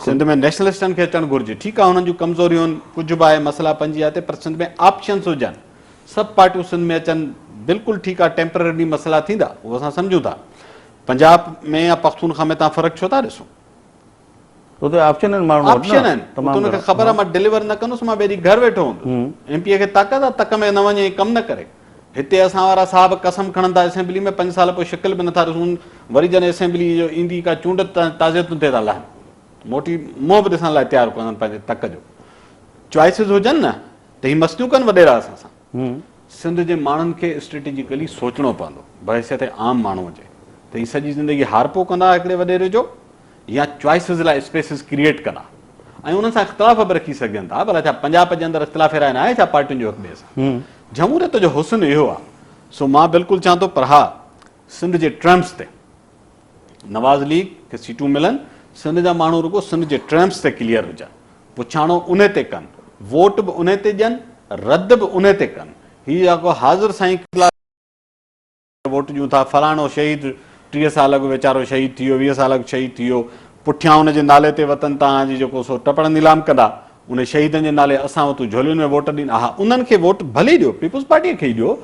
سنڌ ۾ نيشنلسٽن کي اچڻ گهرجي ٺيڪ آ هنن جون ڪمزوريون ڪجهه به آهي مسئلا پنهنجي جاء تي پر سنڌ ۾ آپشنس هجن سڀ پارٽيون سنڌ ۾ اچن بلڪل ٺيڪ آ ٽيمپررلي مسئلا ٿيندا اهو اسان سمجهون ٿا پنجاب ۾ يا پختونخوا ۾ تان فرق ڇو ٿا ڏسو اتي آپشن آهن ماڻهن وٽ آپشن آهن تمام ان کي خبر آهي مان ڊليور نه ڪندس مان ٻئي ڏينهن گهر ويٺو هوندس ايم پي اي کي طاقت آهي تڪ ۾ نه وڃي ۽ ڪم نه ڪري هتي اسان وارا صاحب قسم کڻن ٿا اسيمبلي ۾ 5 سال پوء شڪل به نٿا ڏسون وري جڏهن اسيمبلي جو ايندي ڪا چونڊ تعزيتن تي ٿا لهن موٽي منهن به ڏسڻ لاء تيار ڪونهن پنهنجي تڪ جو چوائسز هجن نه ته هي مستيون ڪن وڏيرا اسان سان سنڌ جي ماڻهن کي اسٽريٽجيڪلي سوچڻو پوندو بحيثيت عام ماڻهو جي ته هي سڄي زندگي هارپو ڪندا هڪڙي وڏيري جو يا چوائسز لاء اسپيسز ڪريئيٽ ڪندا ۽ انهن سان اختلاف به رکي سگهجن ٿا ڀلا ڇا پنجاب جي اندر اختلاف راء ناهي ڇا پارٽين جو هڪ ٻئي سان جمهوريت جو حسن اهو آهي سو مان بلڪل چوان ٿو پر ها سنڌ جي ٽرمس تي نواز ليگ کي سيٽون ملن، سنڌ جا ماڻهو رڳو سنڌ جي ٽرمس تي ڪليئر هجن، پڇاڻو انهي تي ڪن، ووٽ به انهي تي ڏين، رد به انهي تي ڪن، هي جيڪو حاضر سائين قبلا ووٽ ڏيون ٿا، فلاڻو شهيد 30 سال اڳ ويچارو شهيد ٿي ويو، 20 سال اڳ شهيد ٿي ويو، پٺيان ان جي نالي تي وطن تان جي جيڪو سو ٽپڙ نيلام ڪندا، انهي شهيدن جي نالي اسان وتون جهولين ۾ ووٽ ڏين، ها انهن کي ووٽ ڀلي ڏيو، پيپلز پارٽيء کي ئي ڏيو،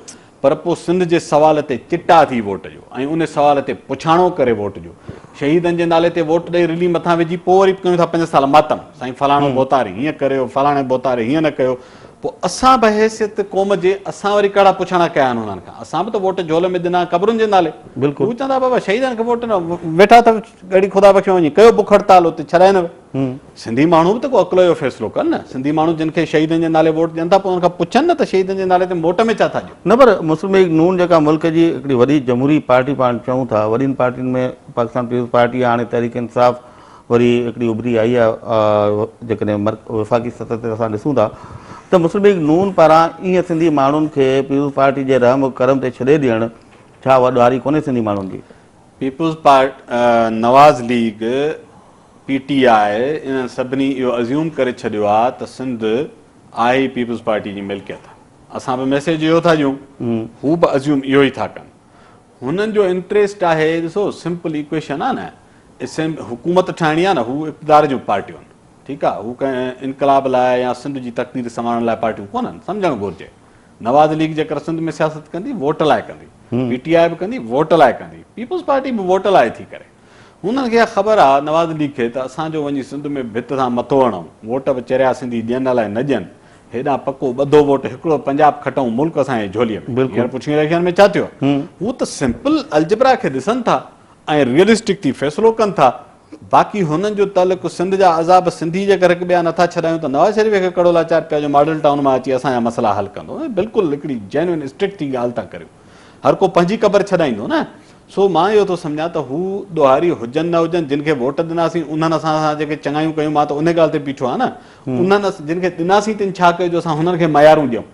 پر پوء سنڌ جي سوال تي چٽا ٿي ووٽ ڏيو ۽ ان سوال تي پڇاڻو ڪري ووٽ ڏيو. شهيدن جي نالي تي ووٽ ڏئي رلي مٿان وجهي پوء وري ڪيون ٿا پنج سال ماتم، سائين فلاڻو ڀوتار هيئن ڪريو، فلاڻي ڀوتار هيئن نه ڪيو. پوء اسان بحيثيت قوم جي اسان وري ڪهڙا پڇاڻا ڪيا آهن انهن کان؟ اسان به ته ووٽ جهول ۾ ڏنا قبرن جي نالي. هو چوندا بابا شهيدن کي ووٽ نه ويٺا اٿو ڳڙهي خدا بخش ۾ وڃي ڪيو بک هڙتال اتي ڇڏائي نه. سنڌي ماڻهو به ته ڪو عقل جو فيصلو ڪن نه. سنڌي ماڻهو جن کي شهيدن جي نالي ووٽ ڏين ٿا پوء انهن کان پڇن نه ته شهيدن جي نالي تي موٽ ۾ ڇا ٿا ڏيو. نه پر مسلم ليگ نون جيڪا ملڪ جي هڪڙي وڏي جمهوري پارٽي پاڻ چئون ٿا وڏين پارٽين ۾ پاڪستان پيپلز پارٽي آهي هاڻي تحريڪ انصاف وري هڪڙي اڀري آئي آهي جيڪڏهن وفاقي سطح تي اسان ڏسون ٿا ته مسلم ليگ نون پاران ائين سنڌي ماڻهن کي پيپلز پارٽي جي رحم و ڪرم تي ڇڏي ڏيڻ ڇا اها ڏوهاري ڪونهي سنڌي ماڻهن جي؟ Peoples part, Nawaz league, P T I انهن سڀني اهو ازيوم ڪري ڇڏيو آ ته سنڌ آهي ئي پيپلز پارٽي جي ملڪيت. اسان به ميسيج اهو ٿا ڏيون، هو به ازيوم اهو ئي ٿا ڪن. هنن جو انٽريسٽ آهي، ڏسو سمپل ايڪويشن آ نه، اسيمبلي حڪومت ٺاهڻي آ نه، هو اقتدار جون پارٽيون آهن، ٺيڪ آ، هو ڪنهن انقلاب لاء يا سنڌ جي تقدير سنوارڻ لاء پارٽيون ڪونهن، سمجهڻ گهرجي. نواز ليگ جيڪر سنڌ ۾ سياست ڪندي ووٽ لاء ڪندي، پي ٽي آء به ڪندي ووٽ لاء ڪندي، پيپلز پارٽي به ووٽ لاء ٿي ڪري. هنن کي اها خبر آ نواز ليگ کي ته اسان جو وڃي سنڌ ۾ ڀت سان مٿو هڻون، ووٽ به چريا سنڌي ڏين الائي نه ڏين، هيڏانهن پڪو ٻڌو ووٽ هڪڙو پنجاب کٽئون ملڪ اسان جي جهوليء ۾. هينئر پڇين اليڪشن ۾ ڇا ٿيو؟ هو ته سمپل الجبرا کي ڏسن ٿا ۽ ريئلسٽڪ ٿي فيصلو ڪن ٿا. باقي هنن جو تعلق سنڌ جا عذاب سنڌي جيڪر هڪ ٻيا نٿا ڇڏايون ته نواز شريف کي ڪڙو لاچار پيا جو ماڊل ٽائون مان اچي اسان جا مسئلا حل ڪندو. بلڪل هڪڙي جينوئن اسٽرڪٽ ٿي ڳالهه ٿا ڪريون. هر ڪو پنهنجي قبر ڇڏائيندو نه. سو مان اهو ٿو سمجهان ته هو ڏوهاري هجن نه هجن جن کي ووٽ ڏناسين انهن اسان سان جيڪي چڱايون ڪيون مان ته انهي ڳالهه تي بيٺو آهيان نه انهن جن کي ڏناسين تن ڇا ڪيو جو اسان هنن کي ميارون ڏيون.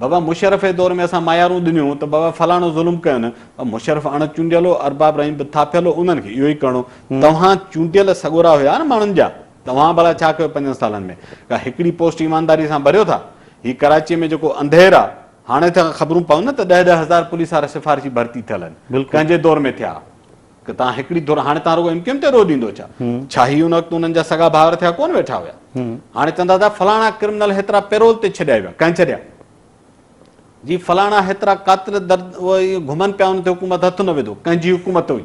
بابا مشرف جي دور ۾ اسان ميارون ڏنيون ته بابا فلاڻو ظلم ڪيو نه بابا مشرف اڻ چونڊيل هو ارباب رحيم به ٿاڦيل هو انهن کي اهو ئي ڪرڻو توهان چونڊيل سڳورا هيا نه ماڻهن جا توهان ڀلا ڇا ڪيو پنجن سالن ۾ ڪا هڪڙي پوسٽ ايمانداري سان ڀريو ٿا هي ڪراچي ۾ جيڪو انڌير آ هاڻي ته خبرون پون نه ته ڏهه ڏهه هزار پوليس وارا سفارشي ڀرتي ٿيل آهن ڪنهن جي دور ۾ ٿيا ڪه توهان هڪڙي ڌر هاڻي توهان رڳو ايم ڪيو ايم تي ڏوهه ڏيندو ڇا؟ ڇا هي ان وقت انهن جا سڳا ڀائر ٿيا ڪونه ويٺا هيا؟ هاڻي چوندا ته فلاڻا ڪرمنل هيترا پيرول تي ڇڏيا ويا، ڪنهن ڇڏيا؟ جي فلاڻا هيترا قاتل در گهمن پيا ان تي حڪومت هٿ نه وڌو، ڪنهن جي حڪومت هئي؟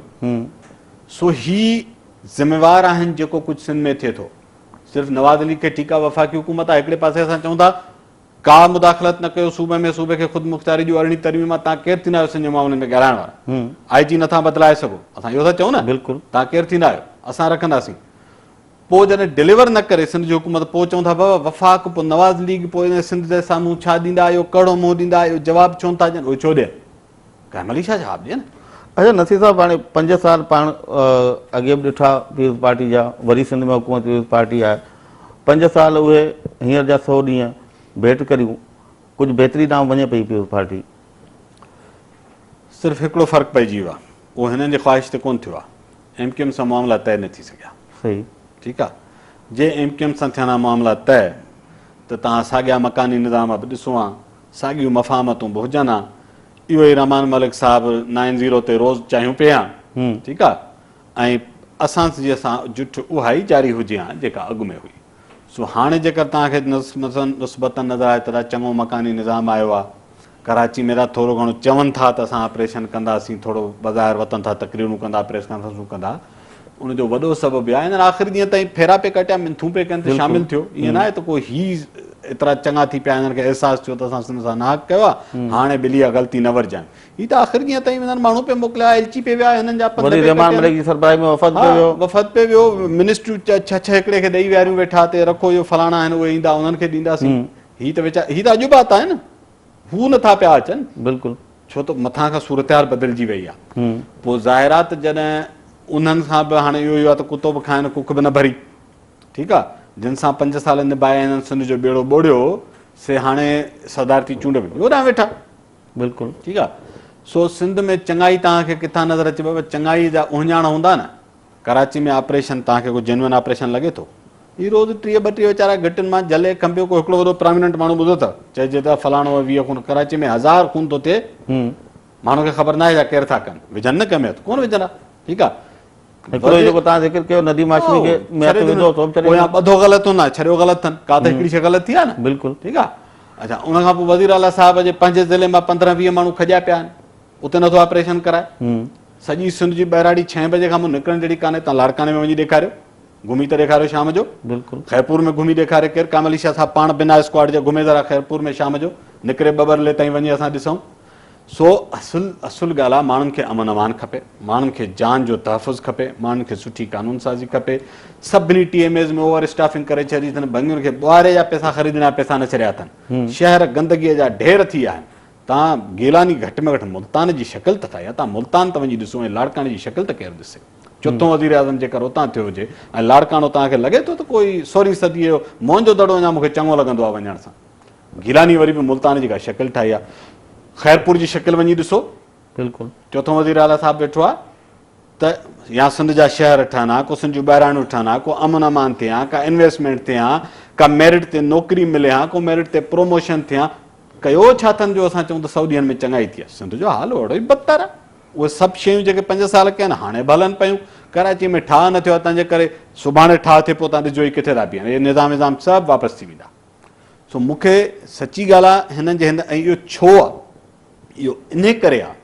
سو هي ذميوار آهن جيڪو ڪجهه سنڌ ۾ ٿئي ٿو. صرف نواز ليگ کي ٺيڪ آهي وفاقي حڪومت آهي هڪڙي پاسي اسان چئون ٿا ڪا مداخلت نه ڪيو صوبي ۾ صوبي کي خود مختياري ڏيو ارڙهين ترميم مان تان ڪير ٿيندا آهيو سنڌ جي معاملن ۾ ڳالهائڻ وارا آء جي نٿا بدلائي سگهو اسان اهو ٿا چئون نه بلڪل تان ڪير ٿيندا آهيو اسان رکنداسين پوء جڏهن ڊليور نه ڪري سنڌ جي حڪومت پوء چئون ٿا بابا وفاق پوء نواز ليگ پوء ان سنڌ جي سامهون ڇا ڏيندا اهو ڪهڙو منهن ڏيندا اهو جواب ڇو نٿا ڏين اهي ڇو ڏين قائم علي شاهه جواب ڏي نه. اڇا نصير صاحب هاڻي پنج سال پاڻ اڳي به ڏٺا پيپلز پارٽي جا وري سنڌ ۾ حڪومت پيپلز پارٽي آهي پنج سال اهي هينئر جا سو ڏينهن ڀيٽ ڪريون ڪجهه بهتري ڏانهن وڃي پئي پيپلز پارٽي. صرف هڪڙو فرق پئجي ويو آهي اهو هنن جي خواهش تي ڪونه ٿيو آهي ايم ڪيو ايم سان معاملا طئي نه ٿي سگهيا. صحيح. ٺيڪ آ جي ايم ڪيو ايم سان ٿين ها معاملا طئي ته توهان ساڳيا مڪاني نظام به ڏسو ها ساڳيون مفاهمتون به هجن ها اهو ئي رحمان ملڪ صاحب نائن زيرو تي روز چانهيون پي ها ٺيڪ آ ۽ اسان جي سان جٺ اها ئي جاري هجي ها جيڪا اڳ ۾ هئي سو هاڻي جيڪر توهان کي نسبتن نظر آيو ته چڱو مڪاني نظام آيو آ ڪراچي ۾ ته ٿورو گهڻو چون ٿا ته اسان آپريشن ڪنداسين ٿورو بظاهر وتن ٿا تقريرون ڪندا پريس ڪانفرنسون ڪندا ان جو وڏو سبب اهو آهي هنن آخري ڏينهن تائين ڦيرا پئي ڪٽيا منٿون پئي ڪن ته شامل ٿيو ائين نه آهي ته ڪو هي ايترا چڱا ٿي پيا هنن کي احساس ٿيو ته اسان سنڌ سان ناحق ڪيو آهي هاڻي ٻلي اها غلطي نه ورجايون هي ته آخري ڏينهن تائين هنن ماڻهو پئي موڪليا ايلچي پئي ويا هنن جا پنڌ پئي رحمان ملڪ جي سربراهي ۾ وفد پئي ويو وفد پئي ويو منسٽريون ڇهه ڇهه هڪڙي کي ڏئي ويهاريون ويٺا تي رکو اهو فلاڻا آهن اهي ايندا انهن کي ڏينداسين هي ته ويچارا هي ته اڄ به آتا آهن هو نه ٿا پيا اچن. بلڪل. ڇو ته مٿان کان صورتحال بدلجي وئي آ. پوء ظاهر آ ته جڏهن انهن سان به هاڻي اهو ئي آ ته ڪتو به کائن ڪک به نه ڀري. ٺيڪ آ. جن سان پنج سال نڀائي هنن سنڌ جو ٻيڙو ٻوڙيو سي هاڻي صدارتي چونڊ به هوڏانهن ويٺا. بلڪل. ٺيڪ آ. سو سنڌ ۾ چڱائي توهان کي ڪٿان نظر اچي بابا چڱائي جا اهڃاڻ هوندا نه. ڪراچي ۾ آپريشن توهان کي ڪو جينوئن آپريشن لڳي ٿو؟ هي روز 30 32 ويچارا گهٽين مان جهلي کنڀيو ڪو هڪڙو وڏو پراميننٽ ماڻهو ٻڌو اٿو چئجي ته فلاڻو 20 خون ڪراچي ۾ هزار خون ٿو ٿئي ماڻهو کي خبر ناهي ڇا ڪير ٿا ڪن وجهن نه ڪنهن ۾ هٿ ڪونه وجهندا ٺيڪ آ هڪڙو جيڪو توهان ذڪر ڪيو نديم هاشمي کي ۾ هٿ وڌو سو به ڇڏي پويان ٻڌو غلط هوندا ڇڏيو غلط اٿن ڪا ته هڪڙي شي غلط ٿي آ نه بلڪل ٺيڪ آ اڇا ان کان پوء وزير اعليٰ صاحب جي پنهنجي ضلعي مان 15 20 ماڻهو کڄيا پيا آهن اتي نٿو آپريشن ڪرائي. سڄي سنڌ جي ٻهراڙي ڇهين بجي کان پوء نڪرڻ جهڙي ڪانهي. تان لاڙڪاڻي ۾ وڃي ڏيکاريو. گهمي ته ڏيکاريو شام جو. بلڪل. خيرپور ۾ گهمي ڏيکاري ڪير. قائم علي شاهه صاحب پاڻ بنا اسڪواڊ جي گهمي ذرا خيرپور ۾ شام جو نڪري ٻٻرلي تائين وڃي اسان ڏسون. سو اصل اصل ڳالهه آ ماڻهن کي امن امان کپي. ماڻهن کي جان جو تحفظ کپي. ماڻهن کي سٺي قانون سازي کپي. سڀني T M As ۾ over staffing ڪري ڇڏي اٿن. ڀنگين کي ٻوهاري جا پئسا خريدڻ جا پئسا نه ڇڏيا اٿن. شهر گندگيء جا ڍير ٿي ويا آهن. تان گيلاني گهٽ ۾ گهٽ ملتان جي شڪل ته ٺاهي ها، تان ملتان ته وڃي ڏسو ۽ لاڙڪاڻي جي شڪل ته ڪير ڏسي. چوٿون وزيراعظم جيڪر اتان ٿيو هجي ۽ لاڙڪاڻو توهان کي لڳي ٿو ته ڪوئي سورهين صديء جو موهن جو دڙو اڃا مون کي چڱو لڳندو آهي وڃڻ سان. گيلاني وري به ملتان جي ڪا شڪل ٺاهي ها. خيرپور جي شڪل وڃي ڏسو. بلڪل. چوٿون وزيراعليٰ صاحب ويٺو آهي ته يا سنڌ جا شهر ٺهن ها، ڪو سنڌ جون ٻهراڙيون ٺهن ها، ڪو امن امان ٿئي ها، ڪا انويسٽمينٽ ٿئي ها، ڪا ميرٽ تي نوڪري ملي ها، ڪو ميرٽ تي پروموشن ٿئي ها، ڪيو ڇا اٿن جو اسان چئون ته سئو ڏينهن ۾ چڱائي ٿي آهي. سنڌ جو حال اهڙو ئي بدتر آهي. اهي سڀ شيون جيڪي پنج سال ڪيا آهن هاڻي به هلن پيون. ڪراچي ۾ ٺاهه نه ٿيو آهي تنهن جي ڪري سڀاڻي ٺاهه ٿئي پوء تان ڏسجو هي ڪٿي ٿا بيهن. اهي نظام وظام سڀ واپس ٿي ويندا. سو مون کي سچي ڳالهه آهي هنن جي هن ۽ اهو ڇو آهي؟ اهو انهي ڪري آهي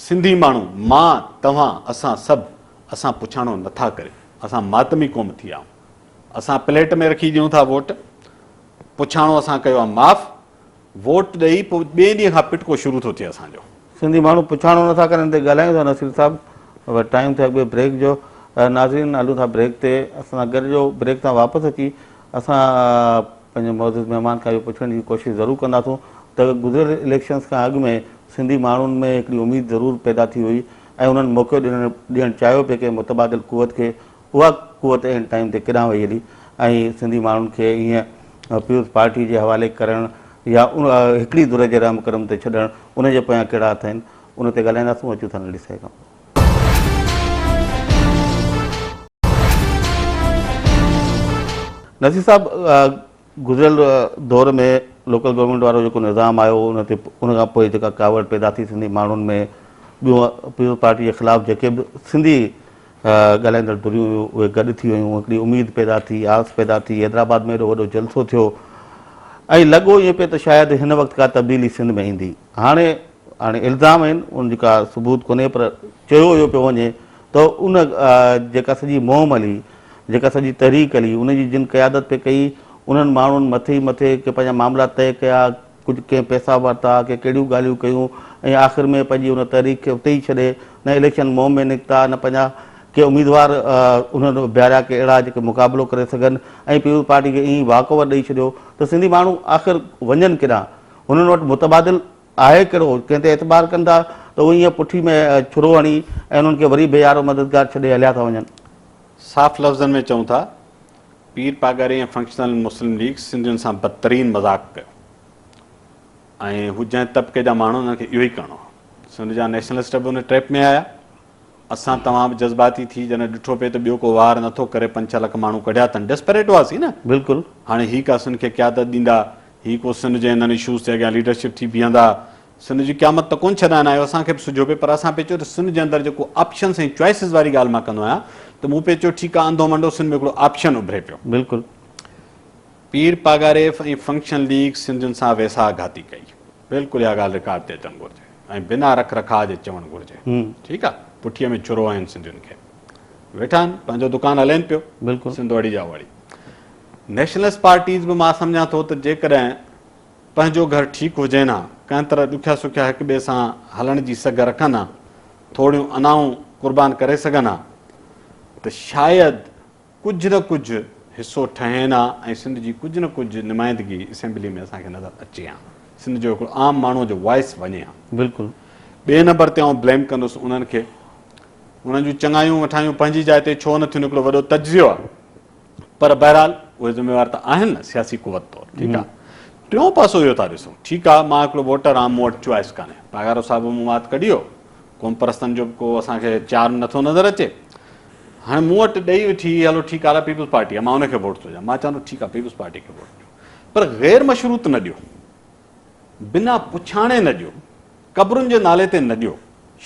سنڌي ماڻهو مان، توهان، اسان سڀ اسان پڇاڻو نه ٿا ڪريون. اسان ماتمي قوم ٿي ويا آهيون. اسان پليٽ ۾ رکي ڏيون ٿا ووٽ. پڇاڻو اسان ڪيو آ معاف، ووٽ ڏئي پوء ٻئي ڏينهن کان پٽڪو شروع ٿو ٿئي اسان جو. سنڌي ماڻهو پڇاڻو نٿا ڪرن ان تي ڳالهايون ٿا نصير صاحب پر ٽائيم ٿيو اڳ بريڪ جو ناظرين هلون ٿا بريڪ تي اسان سان گڏ جو بريڪ تان واپس اچي اسان پنهنجي معزز مهمان کان اهو پڇڻ جي ڪوشش ضرور ڪنداسون ته گذريل اليڪشنز کان اڳ ۾ سنڌي ماڻهن ۾ هڪڙي اميد ضرور پيدا ٿي هئي ۽ انهن موقعو ڏيڻ ڏيڻ چاهيو پئي ڪنهن متبادل قوت کي اها قوت عين ٽائيم تي ڪيڏانهن وئي هلي ۽ سنڌي ماڻهن کي ائين پيپلز پارٽي جي حوالي ڪرڻ يا هڪڙي ڌر جي رحم ڪرم تي ڇڏڻ ان جي پويان ڪهڙا هٿ آهن ان تي ڳالهائينداسون اچون ٿا ننڍي سهي کان پوء. نصير صاحب گذريل دور ۾ لوڪل گورنمينٽ وارو جيڪو نظام آيو ان تي ان کان پوء جيڪا ڪاوڙ پيدا ٿي سنڌي ماڻهن ۾ ٻيون پيپلز پارٽي جي خلاف جيڪي به سنڌي ڳالهائيندڙ ڌريون هيون اهي گڏ ٿي ويون هڪڙي اميد پيدا ٿي آس پيدا ٿي حيدرآباد ۾ ايڏو وڏو جلسو ٿيو ۽ لڳو ائين پئي ته شايد هن وقت ڪا تبديلي سنڌ ۾ ايندي. هاڻي هاڻي الزام آهن ان جي ڪا ثبوت ڪونهي پر چيو اهو پيو وڃي ته ان جيڪا سڄي مهم هلي، جيڪا سڄي تحريڪ هلي ان جي جن قيادت پئي ڪئي انهن ماڻهن مٿي ئي مٿي ڪي پنهنجا معاملا طئي ڪيا، ڪجهه ڪنهن پئسا ورتا، ڪي ڪهڙيون ڳالهيون ڪيون ۽ آخر ۾ پنهنجي ان تحريڪ کي اتي ئي ڇڏي نه اليڪشن مهم ۾ نڪتا نه پنهنجا ڪي اميدوار انهن بيهاريا ڪي اهڙا جيڪي مقابلو ڪري سگهن ۽ پيپلز پارٽي کي ائين ئي واڪ اوور ڏئي ڇڏيو ته سنڌي ماڻهو آخر وڃن ڪيڏانهن؟ هنن وٽ متبادل آهي ڪهڙو؟ ڪنهن تي اعتبار ڪن ٿا ته اهي ائين پٺي ۾ ڇرو هڻي ۽ انهن کي وري بي يارو مددگار ڇڏي هليا ٿا وڃن. صاف لفظن ۾ چئون ٿا پير پاڳاري ۽ فنڪشنل مسلم ليگ سنڌين سان بدترين مذاق ڪيو ۽ هو جنهن طبقي جا ماڻهو انهن کي اهو ئي ڪرڻو هو. سنڌ جا نيشنلسٽ به ان ٽريپ ۾ آيا. اسان توهان به جذباتي ٿي جڏهن ڏٺو پئي ته ٻيو ڪو واهر نٿو ڪري پنج ڇهه لک ماڻهو ڪڍيا اٿن ڊيسپريٽ هئاسين نه. بلڪل. هاڻي هي ڪا سنڌ کي قيادت ڏيندا، هي ڪو سنڌ جي انهن اشوز تي اڳيان ليڊرشپ ٿي بيهندا، سنڌ جي قيامت ته ڪونه ڇڏائڻ آيو اسان کي به سجهيو پئي پر اسان پئي چيو ته سنڌ جي اندر جيڪو آپشنس ۽ چوائسز واري ڳالهه مان ڪندو آهيان ته مون پئي چيو ٺيڪ آ انڌو منڊو سنڌ ۾ هڪڙو آپشن اڀري پيو. بلڪل. پير پاڳاري ۽ فنڪشن ليگ سنڌين سان ويساهه گهاتي ڪئي. بلڪل اها ڳالهه رڪارڊ تي اچڻ گهرجي ۽ بنا رک رکاء جي چوڻ گهرجي. ٺيڪ آ پٺيء ۾ ڇرو هنين سنڌين کي. ويٺا آهن پنهنجو دڪان هلين پيو. بلڪل. سنڌ اڙي جا اڙي. نيشنلسٽ پارٽيز به مان سمجهان ٿو ته جيڪڏهن پنهنجو گهر ٺيڪ هجين ها، ڪنهن طرح ڏکيا سکيا هڪ ٻئي سان هلڻ جي سگهه رکن ها، ٿورڙيون انائون قربان ڪري سگهن ها ته شايد ڪجهه نه ڪجهه حصو ٺهين ها ۽ سنڌ جي ڪجهه نه ڪجهه نمائندگي اسيمبلي ۾ اسان کي نظر اچي ها، سنڌ جو هڪڙو عام ماڻهوء جو وائس وڃي ها. بلڪل. ٻئي نمبر تي آئون بليم ڪندس انهن کي، انهن جون چڱايون وٺايون پنهنجي جاء تي ڇو نه ٿيون هڪڙو وڏو تجزيو آهي. پر بهرحال اهي ذميوار ته آهن نه سياسي قوت طور ٺيڪ آ ٽيون پاسو اهو ٿا ڏسون ٺيڪ آ مان هڪڙو ووٽر آهيان مون وٽ چوائس ڪانهي پاڳارو صاحب مون وات ڪڍي ويو قوم پرستن جو به ڪو اسان کي چارم نٿو نظر اچي هاڻي مون وٽ ڏئي وٺي هلو ٺيڪ آ پيپلز پارٽي آ مان ان کي ووٽ ٿو ڏيان مان چوان ٿو ٺيڪ آ پيپلز پارٽي کي ووٽ ڏيو پر غير مشروط نه ڏيو بنا پڇاڻي نه ڏيو، قبرن جي نالي تي نه ڏيو،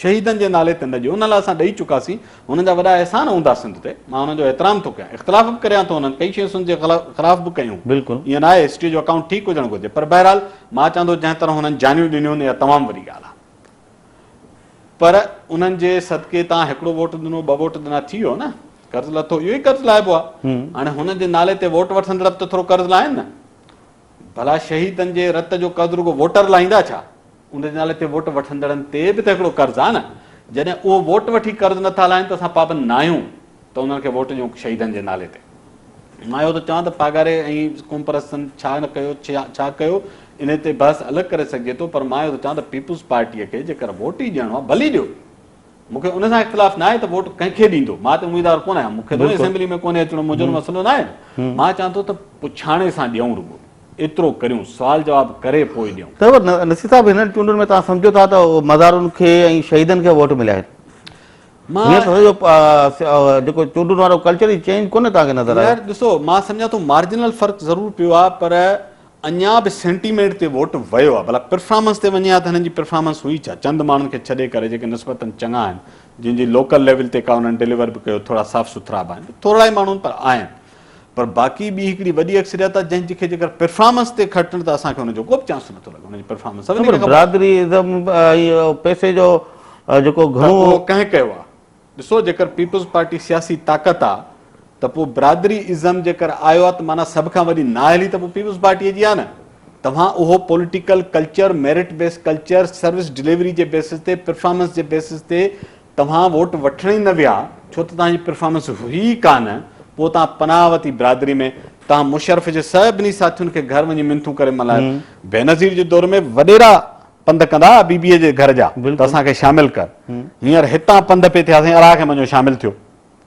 شهيدن جي نالي تي نه ڏيو، انهن لاء اسان ڏئي چڪاسين، هنن جا وڏا احسان هوندا سنڌ تي، مان انهن جو احترام ٿو ڪيان، اختلاف به ڪريان ٿو انهن ڪئي شيون سنڌ جي خلاف به ڪيون، بلڪل. ائين ناهي، هسٽري جو اڪائونٽ ٺيڪ هجڻ گهرجي، پر بهرحال مان چوان ٿو جنهن طرح هنن جانيون ڏنيون اها تمام وڏي ڳالهه آهي، پر انهن جي صدقي تان هڪڙو ووٽ ڏنو ٻه ووٽ ڏنا ٿي ويو نه، قرض لٿو اهو ئي قرض لاهبو آهي، هاڻي هنن جي نالي تي ووٽ وٺندڙ به ته ٿورو قرض لاهين نه. ڀلا شهيدن جي رت جو قرض رڳو ووٽر لاهيندا ڇا؟ ان جي نالي تي ووٽ وٺندڙن تي به ته هڪڙو قرض آهي نه. جڏهن اهو ووٽ وٺي قرض نٿا لاهين ته اسان پابند ناهيون ته انهن کي ووٽ ڏيون شهيدن جي نالي تي. مان اهو ٿو چوان ته پاڳاري ۽ قومپرستن ڇا نه ڪيو ڇا ڪيو انهي تي بحث الڳ ڪري سگهجي ٿو پر مان اهو ٿو چوان ته پيپلز پارٽيء کي جيڪر ووٽ ئي ڏيڻو آهي ڀلي ڏيو. مون کي ان سان اختلاف ناهي ته ووٽ ڪنهن کي ڏيندو، مان ته اميدوار ڪونه آهيان، مون کي ته اسيمبلي ۾ ڪونهي اچڻو، منهنجو ته مسئلو ناهي نه، مان چوان ٿو ته پڇاڻي سان ڏيون رڳو ايترو ڪريون، سوال جواب ڪري پوء ڏيون. ته نصير صاحب هنن چونڊن ۾ توهان سمجهو ٿا ته مزارن کي ۽ شهيدن کي ووٽ مليا آهن؟ مان هيئن ته سڄو جيڪو چونڊن وارو ڪلچر ئي چينج ڪونه توهان کي نظر آيو؟ يار ڏسو مان سمجهان ٿو مارجنل فرق ضرور پيو آهي پر اڃا به سينٽيمينٽ تي ووٽ ويو آهي ڀلا پرفارمنس تي وڃي ها ته هنن جي پرفارمنس هئي ڇا چند ماڻهن کي ڇڏي ڪري جيڪي نسبتن چڱا آهن جن جي لوڪل ليول تي ڪا انهن ڊليور به ڪيو ٿورا صاف سٿرا به آهن ٿورڙا ئي ماڻهو پر آهن پر باقي ٻي هڪڙي وڏي اڪثريت آهي جنهن کي جيڪر پرفارمنس تي کٽڻ ته اسان کي ان جو ڪو به چانس نٿو لڳي ان جي پرفارمنس سڀني کي خبر برادري ازم پئسي جو جيڪو گهڻو اهو ڪنهن ڪيو آهي ڏسو جيڪر پيپلز پارٽي سياسي طاقت آ ته پوء برادري ازم جيڪر آيو آ ته معنيٰ سڀ کان وڏي نااهلي ته پوء پيپلز پارٽيء جي آ نه. توهان اهو political culture, merit base culture, service delivery جي بيسز تي، پرفارمنس جي بيسز تي توهان ووٽ وٺڻ ئي نه ويا ڇو ته توهان جي پرفارمنس هئي ئي ڪا نه پوء توهان پناهه وتي برادري ۾ توهان مشرف جي سڀني ساٿين کي گهر وڃي منٿون ڪري ملهايو. بينظير جي دور ۾ وڏيرا پنڌ ڪندا ها بي بيء جي گهر جا ته اسان کي شامل ڪر. هينئر هتان پنڌ پئي ٿيا سائين اراهه کي وڃو شامل ٿيو.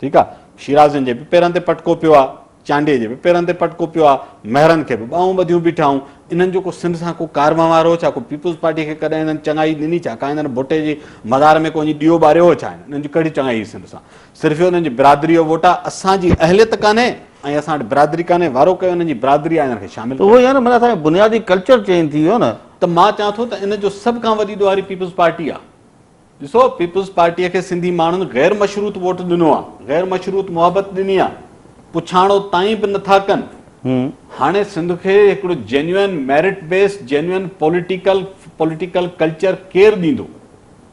ٺيڪ آ. شيرازين جي به پيرن تي پٽڪو پيو آ، چانڊيي جي به پيرن تي پٽڪو پيو آ، مهرن کي به ٻانهون ٻڌيون بيٺا آهون. انهن جو ڪو سنڌ سان ڪو ڪار وهنوار هو ڇا؟ ڪو پيپلز پارٽيء کي ڪڏهن انهن چڱائي ڏني ڇا؟ ڪا انهن ڀٽي جي مزار ۾ ڪو وڃي ڏيئو ٻاريو هو ڇا؟ انهن جي ڪهڙي چڱائي هئي سنڌ سان؟ صرف اهو انهن جي برادريء جو ووٽ آ. اسان جي اهليت ڪانهي ۽ اسان وٽ برادري ڪانهي. وارو ڪيو انهن جي برادري آ انهن کي شامل ته اهو ئي آ نه معنيٰ اسان جو بنيادي ڪلچر چينج ٿي ويو نه. ته مان چوان ٿو ته ان جو سڀ کان وڏي ڏوهاري پيپلز پارٽي آ. ڏسو پيپلز پارٽيء کي سنڌي ماڻهن غير مشروط ووٽ ڏنو آ، غير مشروط محبت ڏني آ، پڇاڻو تائين به نٿا ڪن، هاڻي سنڌ کي هڪڙو genuine merit base genuine political political culture ڪير ڏيندو؟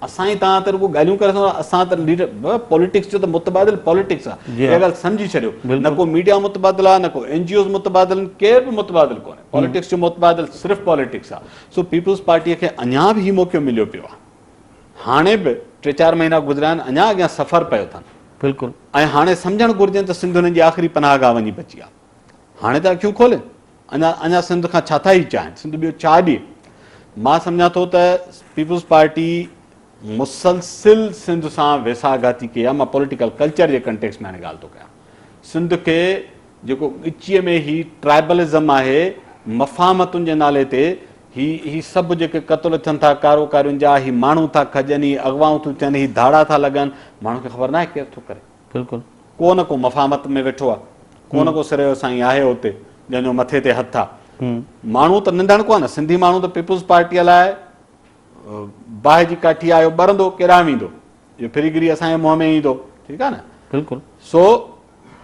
اسان ۽ توهان ته رڳو ڳالهيون ڪري سگهون ٿا، اسان ته ليڊر پوليٽڪس جو ته متبادل پوليٽڪس آهي، اها ڳالهه سمجهي ڇڏيو، نه ڪو ميڊيا متبادل آهي، نه ڪو اين جي اوز متبادل آهن، ڪير به متبادل ڪونهي، پوليٽڪس جو متبادل صرف پوليٽڪس آهي، سو پيپلز پارٽيء کي اڃا به هي موقعو مليو پيو آهي، هاڻي به ٽي چار مهينا گذريا آهن، اڃا اڳيان سفر پيو اٿن. بلڪل. ۽ هاڻي سمجهڻ گهرجين ته سنڌ هنن جي آخري پناهه گاهه وڃي بچي آهي. هاڻي ته اکيون کولين. اڃا اڃا سنڌ کان ڇا ٿا هي چاهين؟ سنڌ ٻيو ڇا ڏئي؟ مان سمجهان ٿو ته پيپلز پارٽي مسلسل سنڌ سان ويساهه گهاتي ڪئي آهي. مان پوليٽيڪل ڪلچر جي ڪنٽيڪس ۾ هاڻي ڳالهه ٿو ڪيان. سنڌ کي جيڪو ڳچيء ۾ هي ٽرائبلزم آهي، مفاهمتن جي نالي تي هي هي سڀ جيڪي قتل ٿين ٿا ڪارو ڪارين جا، هي ماڻهو ٿا کڄن، هي اغوائون ٿيون ٿين، هي ڌاڙا ٿا لڳن، ماڻهن کي خبر ناهي ڪير ٿو ڪري. بلڪل. ڪو نه ڪو مفاهمت ۾ ويٺو آ، ڪو نه ڪو سرهيو سائين آهي اتي، جنهن جو مٿي تي هٿ آ. ماڻهو ته ننڌڻڪو آ نه، سنڌي ماڻهو ته پيپلز پارٽيء لاء باهه جي ڪاٺي آ، اهو ٻرندو ڪيڏانهن ويندو؟ اهو ڦري گهري اسان جي منهن ۾ ايندو، ٺيڪ آ نه؟ بلڪل. سو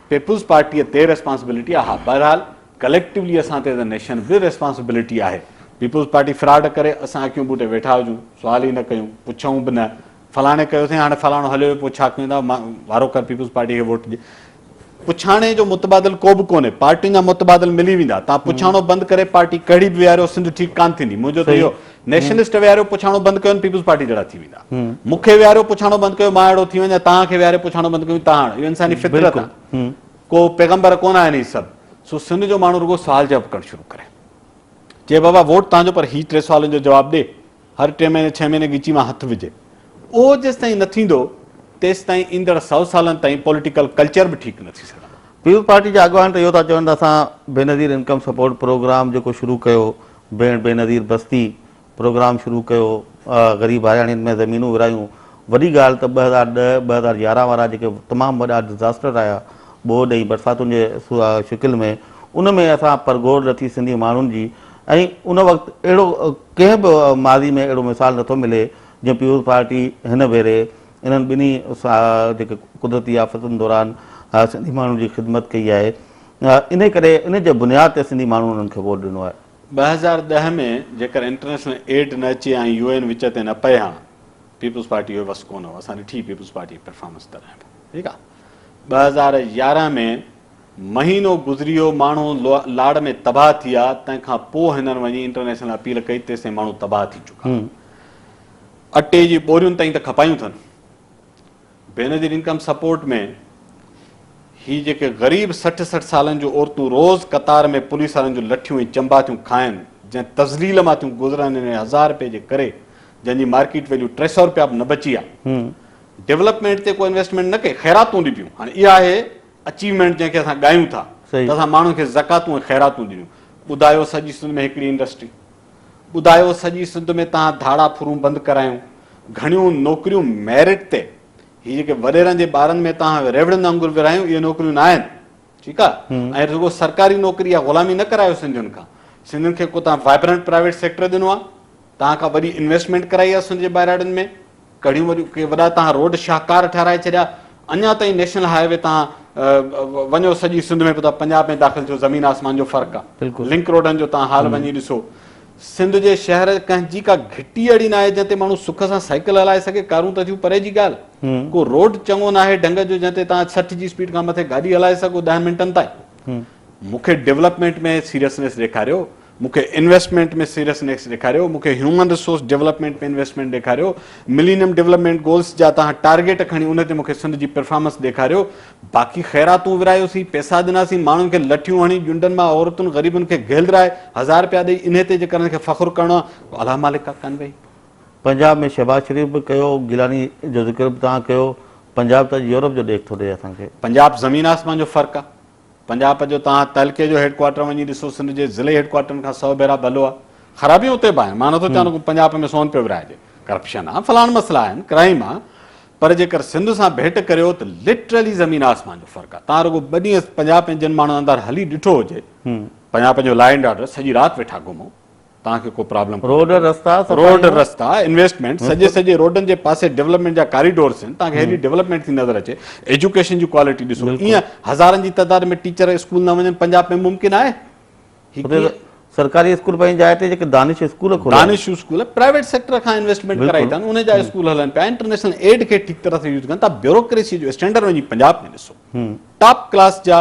پيپلز پارٽيء تي ريسپانسبلٽي آ، ها بهرحال ڪليڪٽولي اسان تي ايز اي نيشن به ريسپانسبلٽي آهي. پيپلز پارٽي فراڊ ڪري اسان اکيون ٻوٽي ويٺا هجون، سوال ئي نه ڪيون، پڇون به نه، فلاڻي ڪيو سائين هاڻي فلاڻو هليو ويو پوء ڇا ڪيون ٿا وارو ڪر پيپلز پارٽي کي ووٽ ڏي. پڇاڻي جو متبادل ڪو به ڪونهي، پارٽين جا متبادل ملي ويندا، توهان پڇاڻو بند ڪري پارٽي ڪهڙي به ويهاريو سنڌ ٺيڪ ڪانه ٿيندي، منهنجو ته اهو نيشنلسٽ ويهاريو پڇاڻو بند ڪيو پيپلز پارٽي جهڙا ٿي ويندا، مون کي ويهاريو پڇاڻو بند ڪيو مان اهڙو ٿي وڃان، توهان کي ويهاري پڇاڻو بند ڪيون توهان، اهو انساني فطرت آهي، ڪو پيغمبر ڪونه آهن هي سڀ، سو سنڌ جو ماڻهو رڳو سوال جواب ڪرڻ شروع ڪري، چئي بابا ووٽ توهان جو پر هي ٽي سوالن جو جواب ڏي، هر ٽي مهيني ڇهه مهيني ڳچي مان هٿ وجهي. اهو جيستائين نه ٿيندو تيستائين ايندڙ سئو سالن تائين پوليٽيڪل ڪلچر به ٺيڪ نه ٿي سگهندو. پيپلز پارٽي جا اڳواڻ ته اهو ٿا چون ته اسان بينظير انڪم سپورٽ پروگرام جيڪو شروع ڪيو، ڀيڻ بينظير بستي پروگرام شروع ڪيو، غريب هارياڻين ۾ زمينون ورهايون، وڏي ڳالهه ته 2010، 2011 وارا جيڪي تمام وڏا ڊزاسٽر آيا ٻوڏ ۽ برساتن جي شڪل ۾ ان ۾ اسان پرگهور لٿي سنڌي ماڻهن جي ۽ ان وقت اهڙو ڪنهن به ماضي ۾ اهڙو مثال نٿو ملي جيئن پيپلز پارٽي هن ڀيري انهن ٻنهي جيڪي قدرتي آفتن دوران سنڌي ماڻهن جي خدمت ڪئي آهي انهي ڪري ان جي بنياد تي سنڌي ماڻهن انهن کي ووٽ ڏنو آهي. 2010 ۾ جيڪر انٽرنيشنل ايڊ نه اچي ۽ يو اين وچ تي نه پئي ها پيپلز پارٽي جو وس ڪونه هو اسان ڏٺي پيپلز پارٽي جي پرفارمنس تڏهن به ٺيڪ آهي 2011 ۾ مهينو گذري ويو، ماڻهو لاڙ ۾ تباهه ٿي ويا، تنهن کان پوء هنن وڃي انٽرنيشنل اپيل ڪئي، تيستائين ماڻهو تباهه ٿي چڪا. اٽي جي ٻورين تائين ته کپايون اٿن. بينظير انڪم سپورٽ ۾ هي جيڪي غريب 60 60 سالن جون عورتون روز قطار ۾ پوليس وارن جون لٺيون ۽ چنبا ٿيون کائن، جنهن تذليل مان ٿيون گذرن انهي هزار رپئي جي ڪري، جنهن جي مارڪيٽ ويليو 300 رپيا به نه بچي آ. ڊولپمينٽ تي ڪو انويسٽمينٽ نه ڪئي، خيراتون ڏبيون. هاڻي اها آهي اچيومينٽ جنهن کي اسان ڳايون ٿا ته اسان ماڻهن کي زڪواتون ۽ خيراتون ڏنيون. ٻڌايو سڄي سنڌ ۾ هڪڙي انڊسٽري. ٻڌايو سڄي سنڌ ۾ توهان ڌاڙا ڦرون بند ڪرايون. گهڻيون نوڪريون ميرٽ تي. هي جيڪي وڏيرن جي ٻارن ۾ توهان ريوڙين وانگر ورهايون اهي نوڪريون نه آهن. ٺيڪ آ ۽ رڳو سرڪاري نوڪري يا غلامي نه ڪرايو سنڌين کان. سنڌين کي ڪو توهان وائبرنٽ پرائيويٽ سيڪٽر ڏنو آ. توهان ڪا وڏي انويسٽمينٽ ڪرائي آ سنڌ جي ٻهراڙين ۾. ڪهڙيون وڏيون ڪي وڏا توهان روڊ شاهڪار ٺهرائي ڇڏيا اڃا تائين نيشنل هاء وي توهان وڃو سڄي سنڌ ۾ پوء پنجاب ۾ داخل ٿيو زمين آسمان جو فرق آ لنڪ روڊن جو توهان حال وڃي ڏسو سنڌ جي شهر ڪنهن جي ڪا گهٽي اهڙي ناهي جنهن تي ماڻهو سک سان سائيڪل هلائي سگهي ڪارون ته ٿيون پري جي ڳالهه ڪو روڊ چڱو ناهي ڍنگ جو جنهن تي توهان 60 جي اسپيڊ کان مٿي گاڏي هلائي سگهو 10 منٽن تائين مون کي ڊولپمينٽ ۾ سيريسنيس ڏيکاريو مون کي انويسٽمينٽ ۾ سيريسنيس ڏيکاريو، مون کي هيومن ريسورس ڊولپمينٽ ۾ انويسٽمينٽ ڏيکاريو، ملينيم ڊولپمينٽ گولز جا توهان ٽارگيٽ کڻي ان تي مون کي سنڌ جي پرفارمنس ڏيکاريو، باقي خيراتون ورهايوسين، پئسا ڏناسين، ماڻهن کي لٺيون هڻي ڄنڊن مان عورتن غريبن کي گهلرائي هزار رپيا ڏئي انهي تي جيڪر انهن کي فخر ڪرڻو آهي الله مالڪ آهي ڪن ويهي. پنجاب ۾ شهباز شريف به ڪيو، گيلاني جو ذڪر به توهان ڪيو، پنجاب ته اڄ يورپ جو ڏيک ٿو ڏئي اسان کي. پنجاب زمين آسمان جو فرق آهي. پنجاب جو توهان تعلقي جو هيڊ ڪوارٽر وڃي ڏسو سنڌ جي ضلعي هيڊ ڪوارٽرن کان سئو ڀيرا ڀلو آهي. خرابيون اتي به آهن مان نٿو چوان ته پنجاب ۾ سون پيو ورهائجي ڪرپشن آهي فلاڻ مسئلا آهن ڪرائيم آهي پر جيڪر سنڌ سان ڀيٽ ڪريو ته لٽرلي زمين آسمان جو فرق آهي توهان رڳو ٻه ڏينهن پنجاب ۾ جن ماڻهن اندر هلي ڏٺو هجي پنجاب جو لا اينڊ آرڊر سڄي رات ويٺا گهمو. توهان کي ڪو پرابلم روڊ رستا روڊ رستا انويسٽمينٽ سڄي سڄي روڊن جي پاسي ڊولپمينٽ جا ڪاريڊورس آهن توهان کي هيڏي ڊولپمينٽ ٿي نظر اچي ايجوڪيشن جي ڪوالٽي ڏسو ائين هزارن جي تعداد ۾ ٽيچر اسڪول نه وڃن پنجاب ۾ ممڪن آهي سرڪاري اسڪول پنهنجي جاء تي جيڪي دانش اسڪول کوليا دانش اسڪول پرائيويٽ سيڪٽر کان انويسٽمينٽ ڪرائي اٿن ان جا اسڪول هلن پيا انٽرنيشنل ايڊ کي ٺيڪ طرح سان يوز ڪن ٿا بيوروڪريسي جو اسٽينڊرڊ وڃي پنجاب ۾ ڏسو ٽاپ ڪلاس جا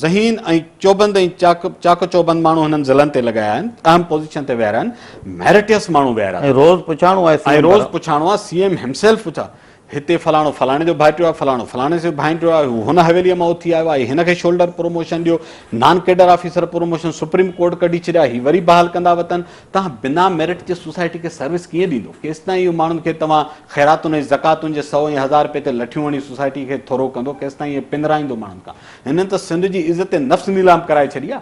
ذهين ۽ چوبند ۽ چاڪ چاڪ چوبند ماڻهو هنن ضلعن تي لڳايا آهن، اهم پوزيشن تي ويهاريا آهن، ميرٽيس ماڻهو ويهاريا ۽ روز پڇاڻو آهي سي ايم ۽ روز پڇاڻو آهي سي ايم همسيلف پڇا هتي فلاڻو فلاڻي جو ڀائٽيو آهي فلاڻو فلاڻي جو ڀائنٽيو آهي هو هن حويليء مان اٿي آيو آهي هن کي شولڊر پروموشن ڏيو non cadre officer promotion supreme court ڪڍي ڇڏيا هي وري بحال ڪندا وتن توهان بنا ميرٽ جي سوسائٽي کي سروس ڪيئن ڏيندو؟ ڪيستائين اهو ماڻهن کي توهان خيراتن ۽ زڪواتن جي سئو ۽ هزار رپئي تي لٺيون هڻي سوسائٽي کي ٿورو ڪندو؟ ڪيستائين اهي پنرائيندو ماڻهن کان؟ هنن ته سنڌ جي عزت نفس نيلام ڪرائي ڇڏي آ.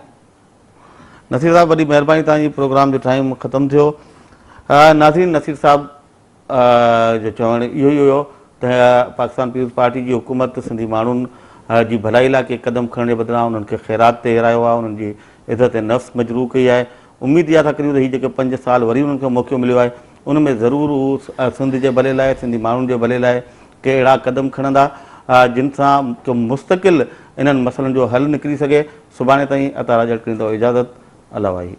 نصير صاحب وڏي مهرباني توهان جي پروگرام جو ٽائيم ختم ٿيو ناظرين نصير صاحب جو چوڻ اهو ئي هيو ته پاڪستان پيپلز پارٽي جي حڪومت سنڌي ماڻهن جي ڀلائي لاء ڪي قدم کڻڻ جي بدران انهن کي خيرات تي هيرايو آهي انهن جي عزت نفس مجروح ڪئي آهي اميد اها ٿا ڪريون ته هي جيڪي پنج سال وري انهن کي موقعو مليو آهي ان ۾ ضرور هو سنڌ جي ڀلي لاء سنڌي ماڻهن جي ڀلي لاء ڪي اهڙا قدم کڻندا جن سان ڪو مستقل انهن مسئلن جو حل نڪري سگهي. سڀاڻي تائين عطا راڄڙ ڪريندو اجازت. الله واهي.